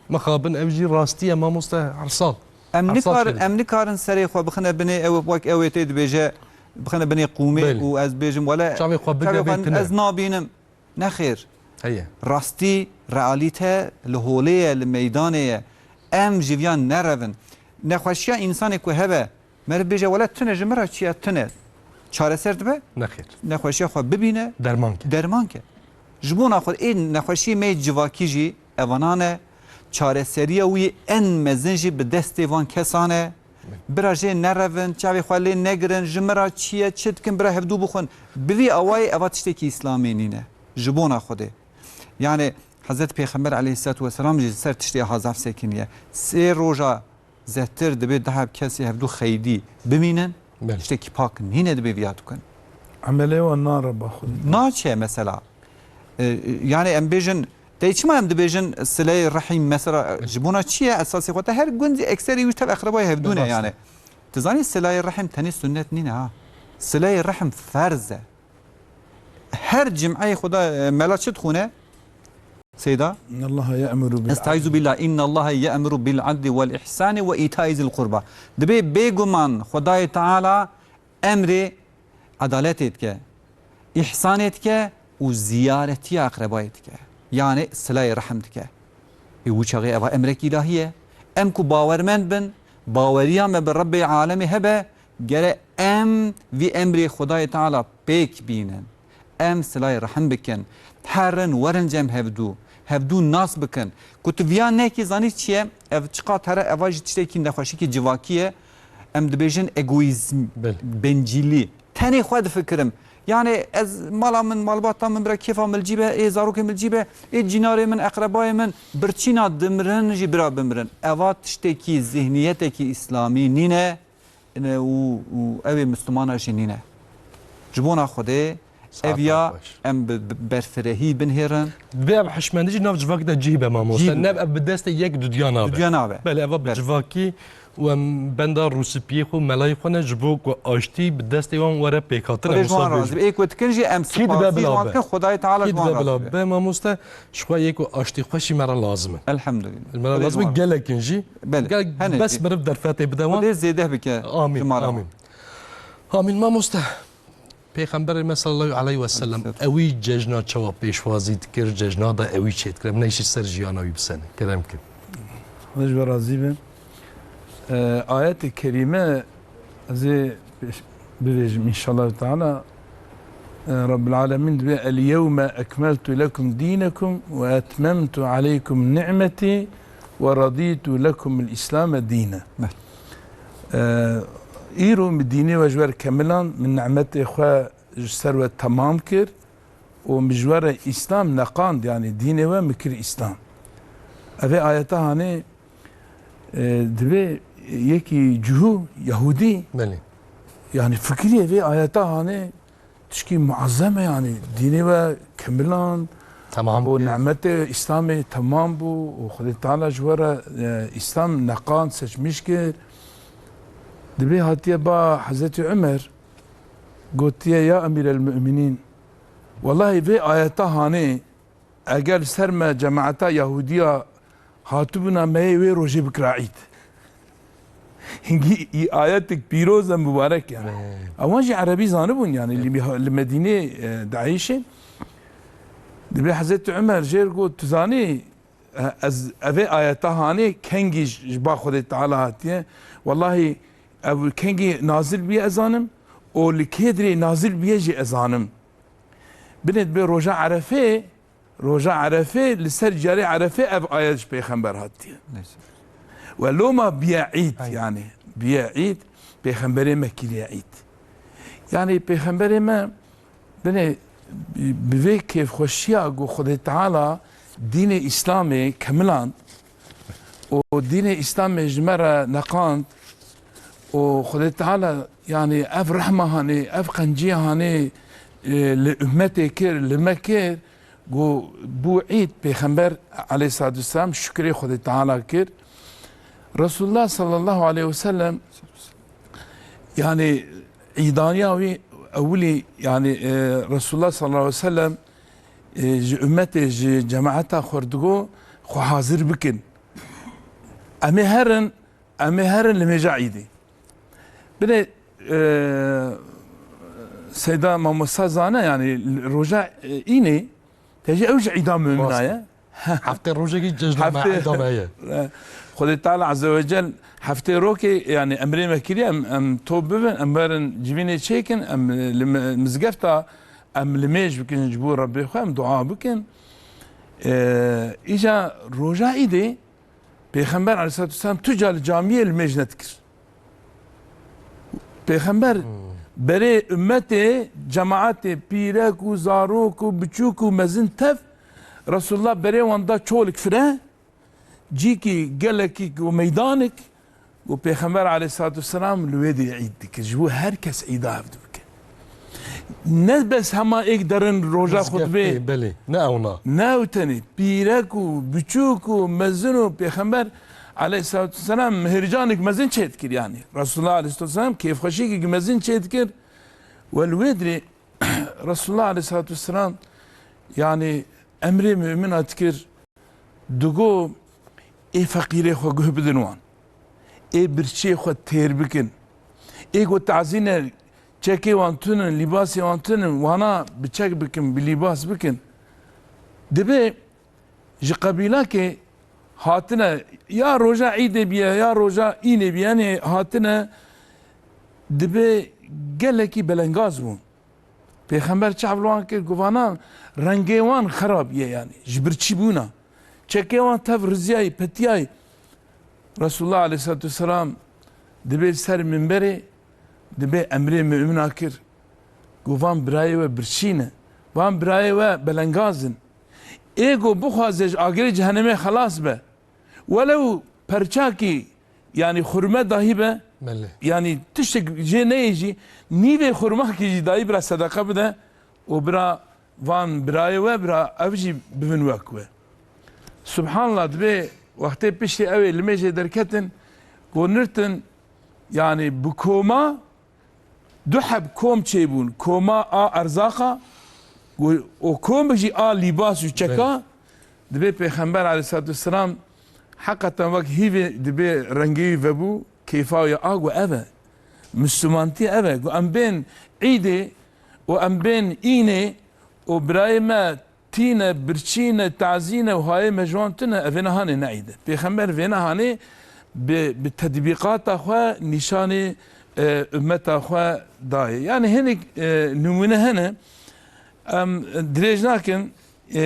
Mixabin ev jî rastî ye mamoste, her sal. Em nikarin, em nikarin serê xwe bixine binê ew, wek ew ê tê dibêje, bixine binê qûmê û ez bêjim, wele çavê xwe bige, çavê xwe ez nabînim. Nexêr. Heye. Rastî, realîte li holê ye, li meydanê ye. Em ji viyan nerevin. Nexweşiya însanê ku hebe, meriv bêje, wele tune ji min re çi ye, tune. Çareser dibe? Nexêr. Nexweşiya xwe bibîne. Derman ke. Derman ke. Ji bona xwe ê nexweşiyê me yê civakî jî evanan e. Çareseriya wî en mezin jî bi destê van kesan e. Bira jê nerevin, çavê xwe lê negirin, ji min re çi ye, çi dikin, bira hevdû bixwin. Bi vî awayê eva tiştekî îslamî nîne. Ji bona Xwedê. Yani Hezret Pêxember aleyhisselatu vesselam jî li ser tiştê aha zaf sekiniye. Sê roja zehtir dibe du heb kesê hevdû xeydî bimînin, belê, tiştekî pak nîne dibe viya dikin. Emelê wan nare ba xwe. Naçe mesela. E, yani em bêjin, tey çima em dibêjin sileyê rehîm mesela, ji bona çi ye esasê xwe te? Her gundî ekserî wî tev eqrebayê hevdû ne yani. Tu zanî sileyê rehîm tenê sunnet nîne ha. Sileyê rehîm ferz e. Her cimeyê xwe de, e, mela çi dixwîne? Seyda? Innallaha ye'muru bil Estaizu billah. Innallaha ye'muru bil adli vel ihsani ve itai zil qurba. Dibê bêguman Xwedayê Teala emrê edaletê dike, îhsanê dike û ziyaretiya eqrebayê dike. Yanê silayê rehim dike. Ê wî çaxê eva emrek îlahî ye. Em ku bawermend bin, baweriya me bi Rebbê alemê hebe, gere em vî emrê Xwedayê Teala pêk bînin. Em silayê rehim bikin. Herin werin cem hevdû. Hevdû nas bikin. Ku tu viya nekî zanî çi ye? Ev çiqat here, eva jî tiştekî nexweşikî civakî ye. Em dibêjin egoîzm, Belê. bencîlî. Tenê xwe difikirim. Yani ez mala min, malbata min bira kêfa min li cî be, ê zarokê min li cî be, ê cînarê min, eqrebayê min, birçîna dimirin jî bira bimirin. Eva tiştekî zihniyetekî îslamî nîne, ne, û, û ew ê Mislimana jî nîne. Ji bona Xwedê ev Saeta ya xweş. em bi, bi berfirehî binhêrin. Divê ev hişmendî jî nav civakî de cih be mamoste. Cih be. Nev ev bi destê yek dudiya nabe. Dudiya nabe. Belê, eva bi Belê. civakî û em benda rûsipiyê xwe, melayê xwe ne, ji bo ku aştî bi destê wan were pêkhatin. Xwedê ji wan razî be. Ê ku dikin jî em Kî dibe spasî ji bila wan be? dikin, Xwedayê Teala ji Kî wan dibe razî bila be. be mamoste? Ji xwe yê ku aştî xweşî me re lazim e. Elhamdülillah. Me re Xwedê ji lazim e wan razî be. gelekin jî. Belê. Gel Hene bes jî. meriv derfetê bide wan. Xwedê zêdeh bike Amîn, ji me re. amîn. Amîn mamoste. Pêxemberê me sallallahu aleyhi ve sellem Aleyhisselam. ewî cejna çawa pêşwazî dikir, cejna da ewî çêdikir. Em neyşî ser jiyana wî bisene. Kerem kin. Xwedê ji we razî be. E, ayetê kerîme ez ê pêş-, bivêjim înşallah teala. E, Rabbil Alemîn dibê, "El yewme ekmeltu lekum dînekum ve etmemtu aleykum ni'metî ve radîtu lekumul Îslame dîne." Belê. E, Îro min dînê we ji we re kemiland, min nimetê xwe ji ser we temam kir û min ji we re Îslam neqand, yanî dînê we min kir Îslam. Evê ayeta hanê, e, divê yekî cihû, Yahûdî, Belê. yanî fikirî evê ayeta hanê tişkî muazzem e, yanî dînê we kemiland Tamam. û nimetê Îslamê temam bû û Xwedê Teala ji we re, e, Îslam neqand, seçmiş kir. Divê hatiye ba Hezretî Umer, gotiye, "Ya Emîrel Mu'minîn, wellahî vê ayeta hanê eger li ser me cemaeta Yahûdiya hatibûna me yê wê rojê bikira îd." Hingî î ayetek pîroz e, mubarek yani. He. Ewan jî erebî zanibûn yani, He. li, li Medînê, e, dayîşê. Dibê Hezretî Umer jê re got, "Tu zanî, e, ez, evê ayeta hanê kengî ji, ji ba Xwedê Teala hatiye. Wellahî ev kengî nazil bûye ez zanim û li kê dirê nazil bûye jî ez zanim." Binê dibê roja Erefê, roja Erefê, li ser ciyarê Erefê ev ayet ji Pêxember hatiye. Neyse. We loma biye îd, Aynen. yani biye îd, Pêxemberê me kiriye îd. Yani Pêxemberê me binê bi vê kêfxweşiya ku Xwedê Teala dînê Îslamê kemiland û dînê Îslamê ji me re neqand û Xwedê Teala, yani ev rehma hanê, ev qenciya hanê, e, li ummetê kir, li me kir, ku bû îd, Pêxember aleyhissalatu vesselam şukrê Xwedê Teala kir. Resulullah sallallahu aleyhi ve sellem, yani îdaniya wî ewilî, yani, e, Resulullah sallallahu aleyhi ve sellem, e, ji ummetê, ji cemaeta xwe re digo, xwe hazir bikin. Em ê herin, em ê herin li mêja îdê. Binê, e, Seyda mamosta zane, yani roja, e, înê, te jî ew ji îda mumina Rast. ye. Heftê rojekî cejna me Heftê. îda me ye. Xwedê Teala Azze ve Cel heftê rokê, yani emrê me kiriye, em, em top bibin, em werin civînê çêkin, em li mi-, mizgefta, em limêj bikin ji bo Rebbê xwe, em dua bikin. E, îca roja îdê, Pêxember aleyhissalatu vesselam tu ca li camiyê limêj nedikir. Pêxember Hmm. berê ummetê, cemaetê, pîrek û zarok û biçûk û mezin tev, Resulullah berê wan da çolik fire, cîkî gelekî û meydanik, û Pêxember aleyhissalatu vesselam li wê dê îd dikir. Ji bo her kes îda hev dibike. Ne bes hema êk derin roja Mizgeftê, xutbê. belê, ne ewna. Ne ew tenê. Pîrek û biçûk û mezin û Pêxember aleyhissalatu vesselam mihircanek mezin çêdikir yani. Resulullah aleyhissalatu vesselam kêfxweşîkek mezin çêdikir. Wel wê dirê Resulullah aleyhissalatu vesselam yani emrê mumina dikir. Digo, ê feqîrê xwe guh bidin wan. Ê birçiyê xwe têr bikin. Ê ku tazî ne Çekê wan tune, lîbasê wan tune, wana bi çek bikin, bi lîbas bikin. Dibê ji qebîlakê hatine, ya roja îdê biye, ya roja înê biye, yanî hatine, dibê gelekî belengaz bûn. Pêxember çav li wan kir, got, vana rengê wan xerab ye, yanî ji birçî bûna. Çekê wan tev riziyayî, petiyayî. Resulullah aleyhissalatu vesselam dibê li ser minberê, dibê emrê mumina kir. Got, van birayê we birçî ne. Van birayê we belengaz in. Ê got bixwaze ji agirê cehenemê xelas be, welew perçakî, yanî xurme dahî be, Belê. yanî tiştek jê neyê jî, nîvê xurmakî jî dahî bira sedeqe bide û bira van birayê we, bira ev jî bibin wek we. Subhanallah, dibê wextê piştî ew ê limêjê derketin, gonirtin, yanî bi koma du heb kom çêbûn. Koma a erzaqa, û, û kom jî a lîbas û çeka. Belê. Dibê Pêxember aleyhissalatu vesselam heqeten wek hîvê dibê rengê wî vebû, kêfa wî a got ev e. Mislimantiye ev e. Got em bên îdê û em bên înê û birayê me tîne, birçî ne, tazî ne û hayê me ji wan tune, ev ê nehanê ne îd e. Pêxember vê nehanê bi, bi tedbîqata xwe nîşanê, e, ummeta xwe dayê. Yanî hinek, e, nimûne hene. Em dirêj nakin, e,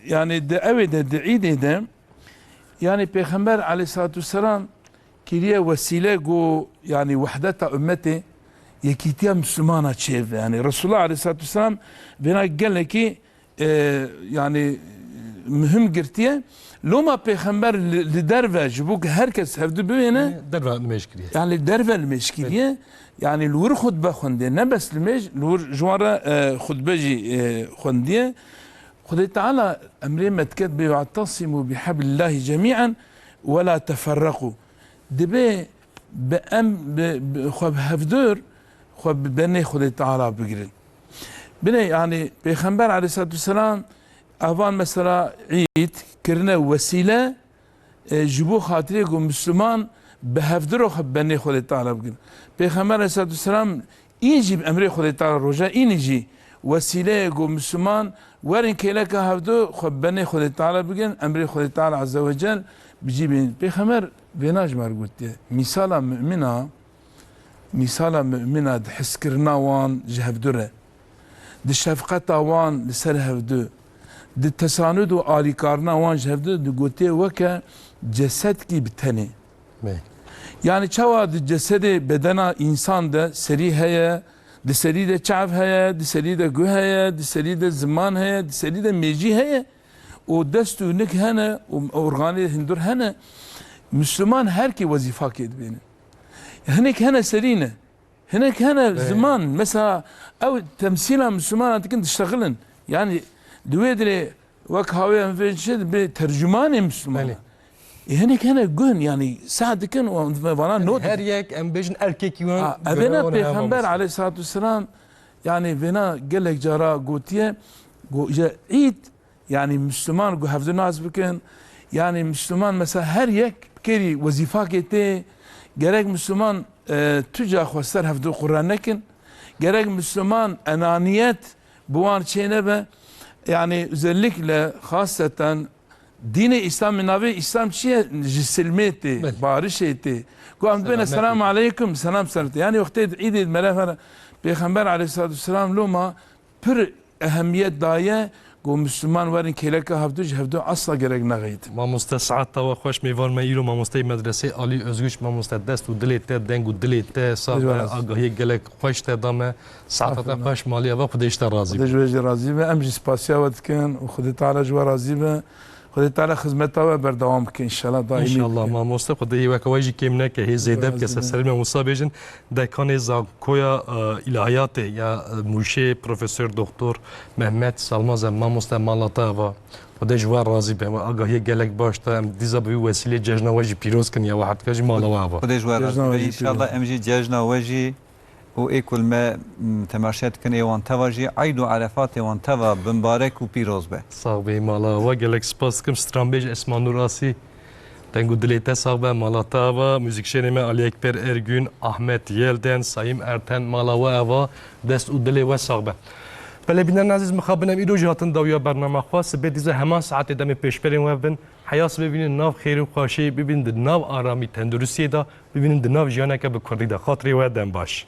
yanî di ewê de, di îdê de, yanî Pêxember aleyhissalatu vesselam kiriye wesîle ku, yanî wehdeta ummetê, yekîtiya Mislimana çêve. Yanî Resulullah aleyhissalatu vesselam vêna gelekî, e, yanî muhim girtiye. Loma Pêxember li, li derve ji bo ku her kes hevdu bibêne, Derve nimêj kiriye. yanî li derve limêj kiriye. Yanî li wir xutbe xwendiye. Ne bes limêj, li wir ji wan re, e, xutbe jî, e, xwendiye. Xwedê Teala emrê me dike, dibê, "Ve'tesimû bihablillahi cemî'en we la teferreqû." Dibê bi em, bi, bi, xwe bi hevdur, xwe bi benê Xwedê Teala bigirin. Binê, yanî Pêxember aleyhissalatu vesselam evan mesela îd kirine wesîle, e, ji bo xatirê ku Misliman bi hevdiro xwe benê Xwedê Teala bikin. Pêxember aleyhissalatu vesselam în jî bi emrê Xwedê Teala, roja înî jî wesîleyê ku Misliman werin kêleka hevdu xwe benê Xwedê Teala bikin, emrê Xwedê Teala azze ve cel bi cî bînin. Pêxember vêna ji me re gotiye. Mîsala mumina, mîsala mumina di hizkirina wan ji hevdu re, di şefqeta wan li ser hevdu, di tesanud û alîkarina wan ji hevdu digotiye weke cesedkî bi tenê. Bê. Yanî çawa di cesedê bedena însan de serî heye, di serî de çav heye, di serî de guh heye, di serî de ziman heye, di serî de mêjî heye û dest û nik hene û organê hundir hene, Misliman her kê wezîfakê dibêne. Hinek hene serî ne. Hinek hene Bê. ziman. Mesela ew temsîla Mislimana dikin, diştexilin. Yanî di wê dirê wek hawê em vê çi dibê tercümanê Mislimana. Belê. E, hinek hene guh in, yanî seh dikin û em vana not Her dikin. yek em bêjin erkekî wan Ha, evêna görev wan hema Pêxember mesela. aleyhissalatu vesselam, yanî vêna gelek cara gotiye, go-, ji îd Yanî Misliman ku hevdu nas bikin, yanî Misliman mesela her yek bi kêrî wezîfakê tê, gerek Misliman, e, tu ca xwe ser hevdu qure nekin, gerek Misliman enaniyet bi wan çê nebe, yanî özellikle xaseten dînê Îslamê navê Îslam çi ye? Ji silmê tê, Belê. barişê tê. Ku em dibêne Selamet selamu tê. aleykum, selam ser tê. Yanî wextê di îdê di melefe re Pêxember aleyhissalatu vesselam loma pir ehemiyet daye ku Misliman werin kêleka hevdu ji hevdu esla gerek nexeytin. Mamoste, saeta we xweş, mêvan me îro mamosteyê medresê Alî Özgüç, mamoste dest û dilê te, deng û dilê te sax be, Xwedê razî. agahiyê gelek xweş te da me. Saeta te Estağfurullah. xweş, malî ava, Xwedê ji te razî Xwedê be. ji we jî razî be. Em jî spasiya we dikin û Xwedê Teala ji we razî be. Xwedê Teala xizmeta we berdewam bike înşallah, daîmî İnşallah bike. mamoste, Xwedê yê weke we jî kêm neke, hê zêde bike, Razî ser be. serê me Musa bêjin, dekanê Zankoya, e, Îlahiyatê ya, e, Mûşê, Profesor Doktor Mehmet Salmaz e, mamoste mala te ava. Xwedê ji we razî be, we agahiyê gelek baş da, em dîsa bi wî wesîlê cejna we jî pîroz kin ya, we hertika jî mala we ava. Xwedê ji we Cejna razî we be. jî Înşallah pîroz. em jî cejna we jî û ê ku li me, m, temaşe dikin ê wan teva jî, Eyd û Erefatê wan teva bimbarek û pîroz be. Sax bê, mala we gelek spas dikim. Stranbêj Esma Nur Asî, Deng û dilê te sax be, mala te ava, muzîkşênê me Alî Ekber Ergün, Ahmet Yelden, Sayîm Erten, mala we ava, dest û dilê we sax be. Belê bînerên ezîz, mixabin em îro jî hatin dawiya bernama xwe. Sibê dîsa heman saetê demê pêşberên we bin. Heya sibê bibînin nav xêr û xweşî, bibînin di nav aramî tenduristiyê de, bibînin di nav jiyaneke bi kurdî de. Xatirê we dem baş.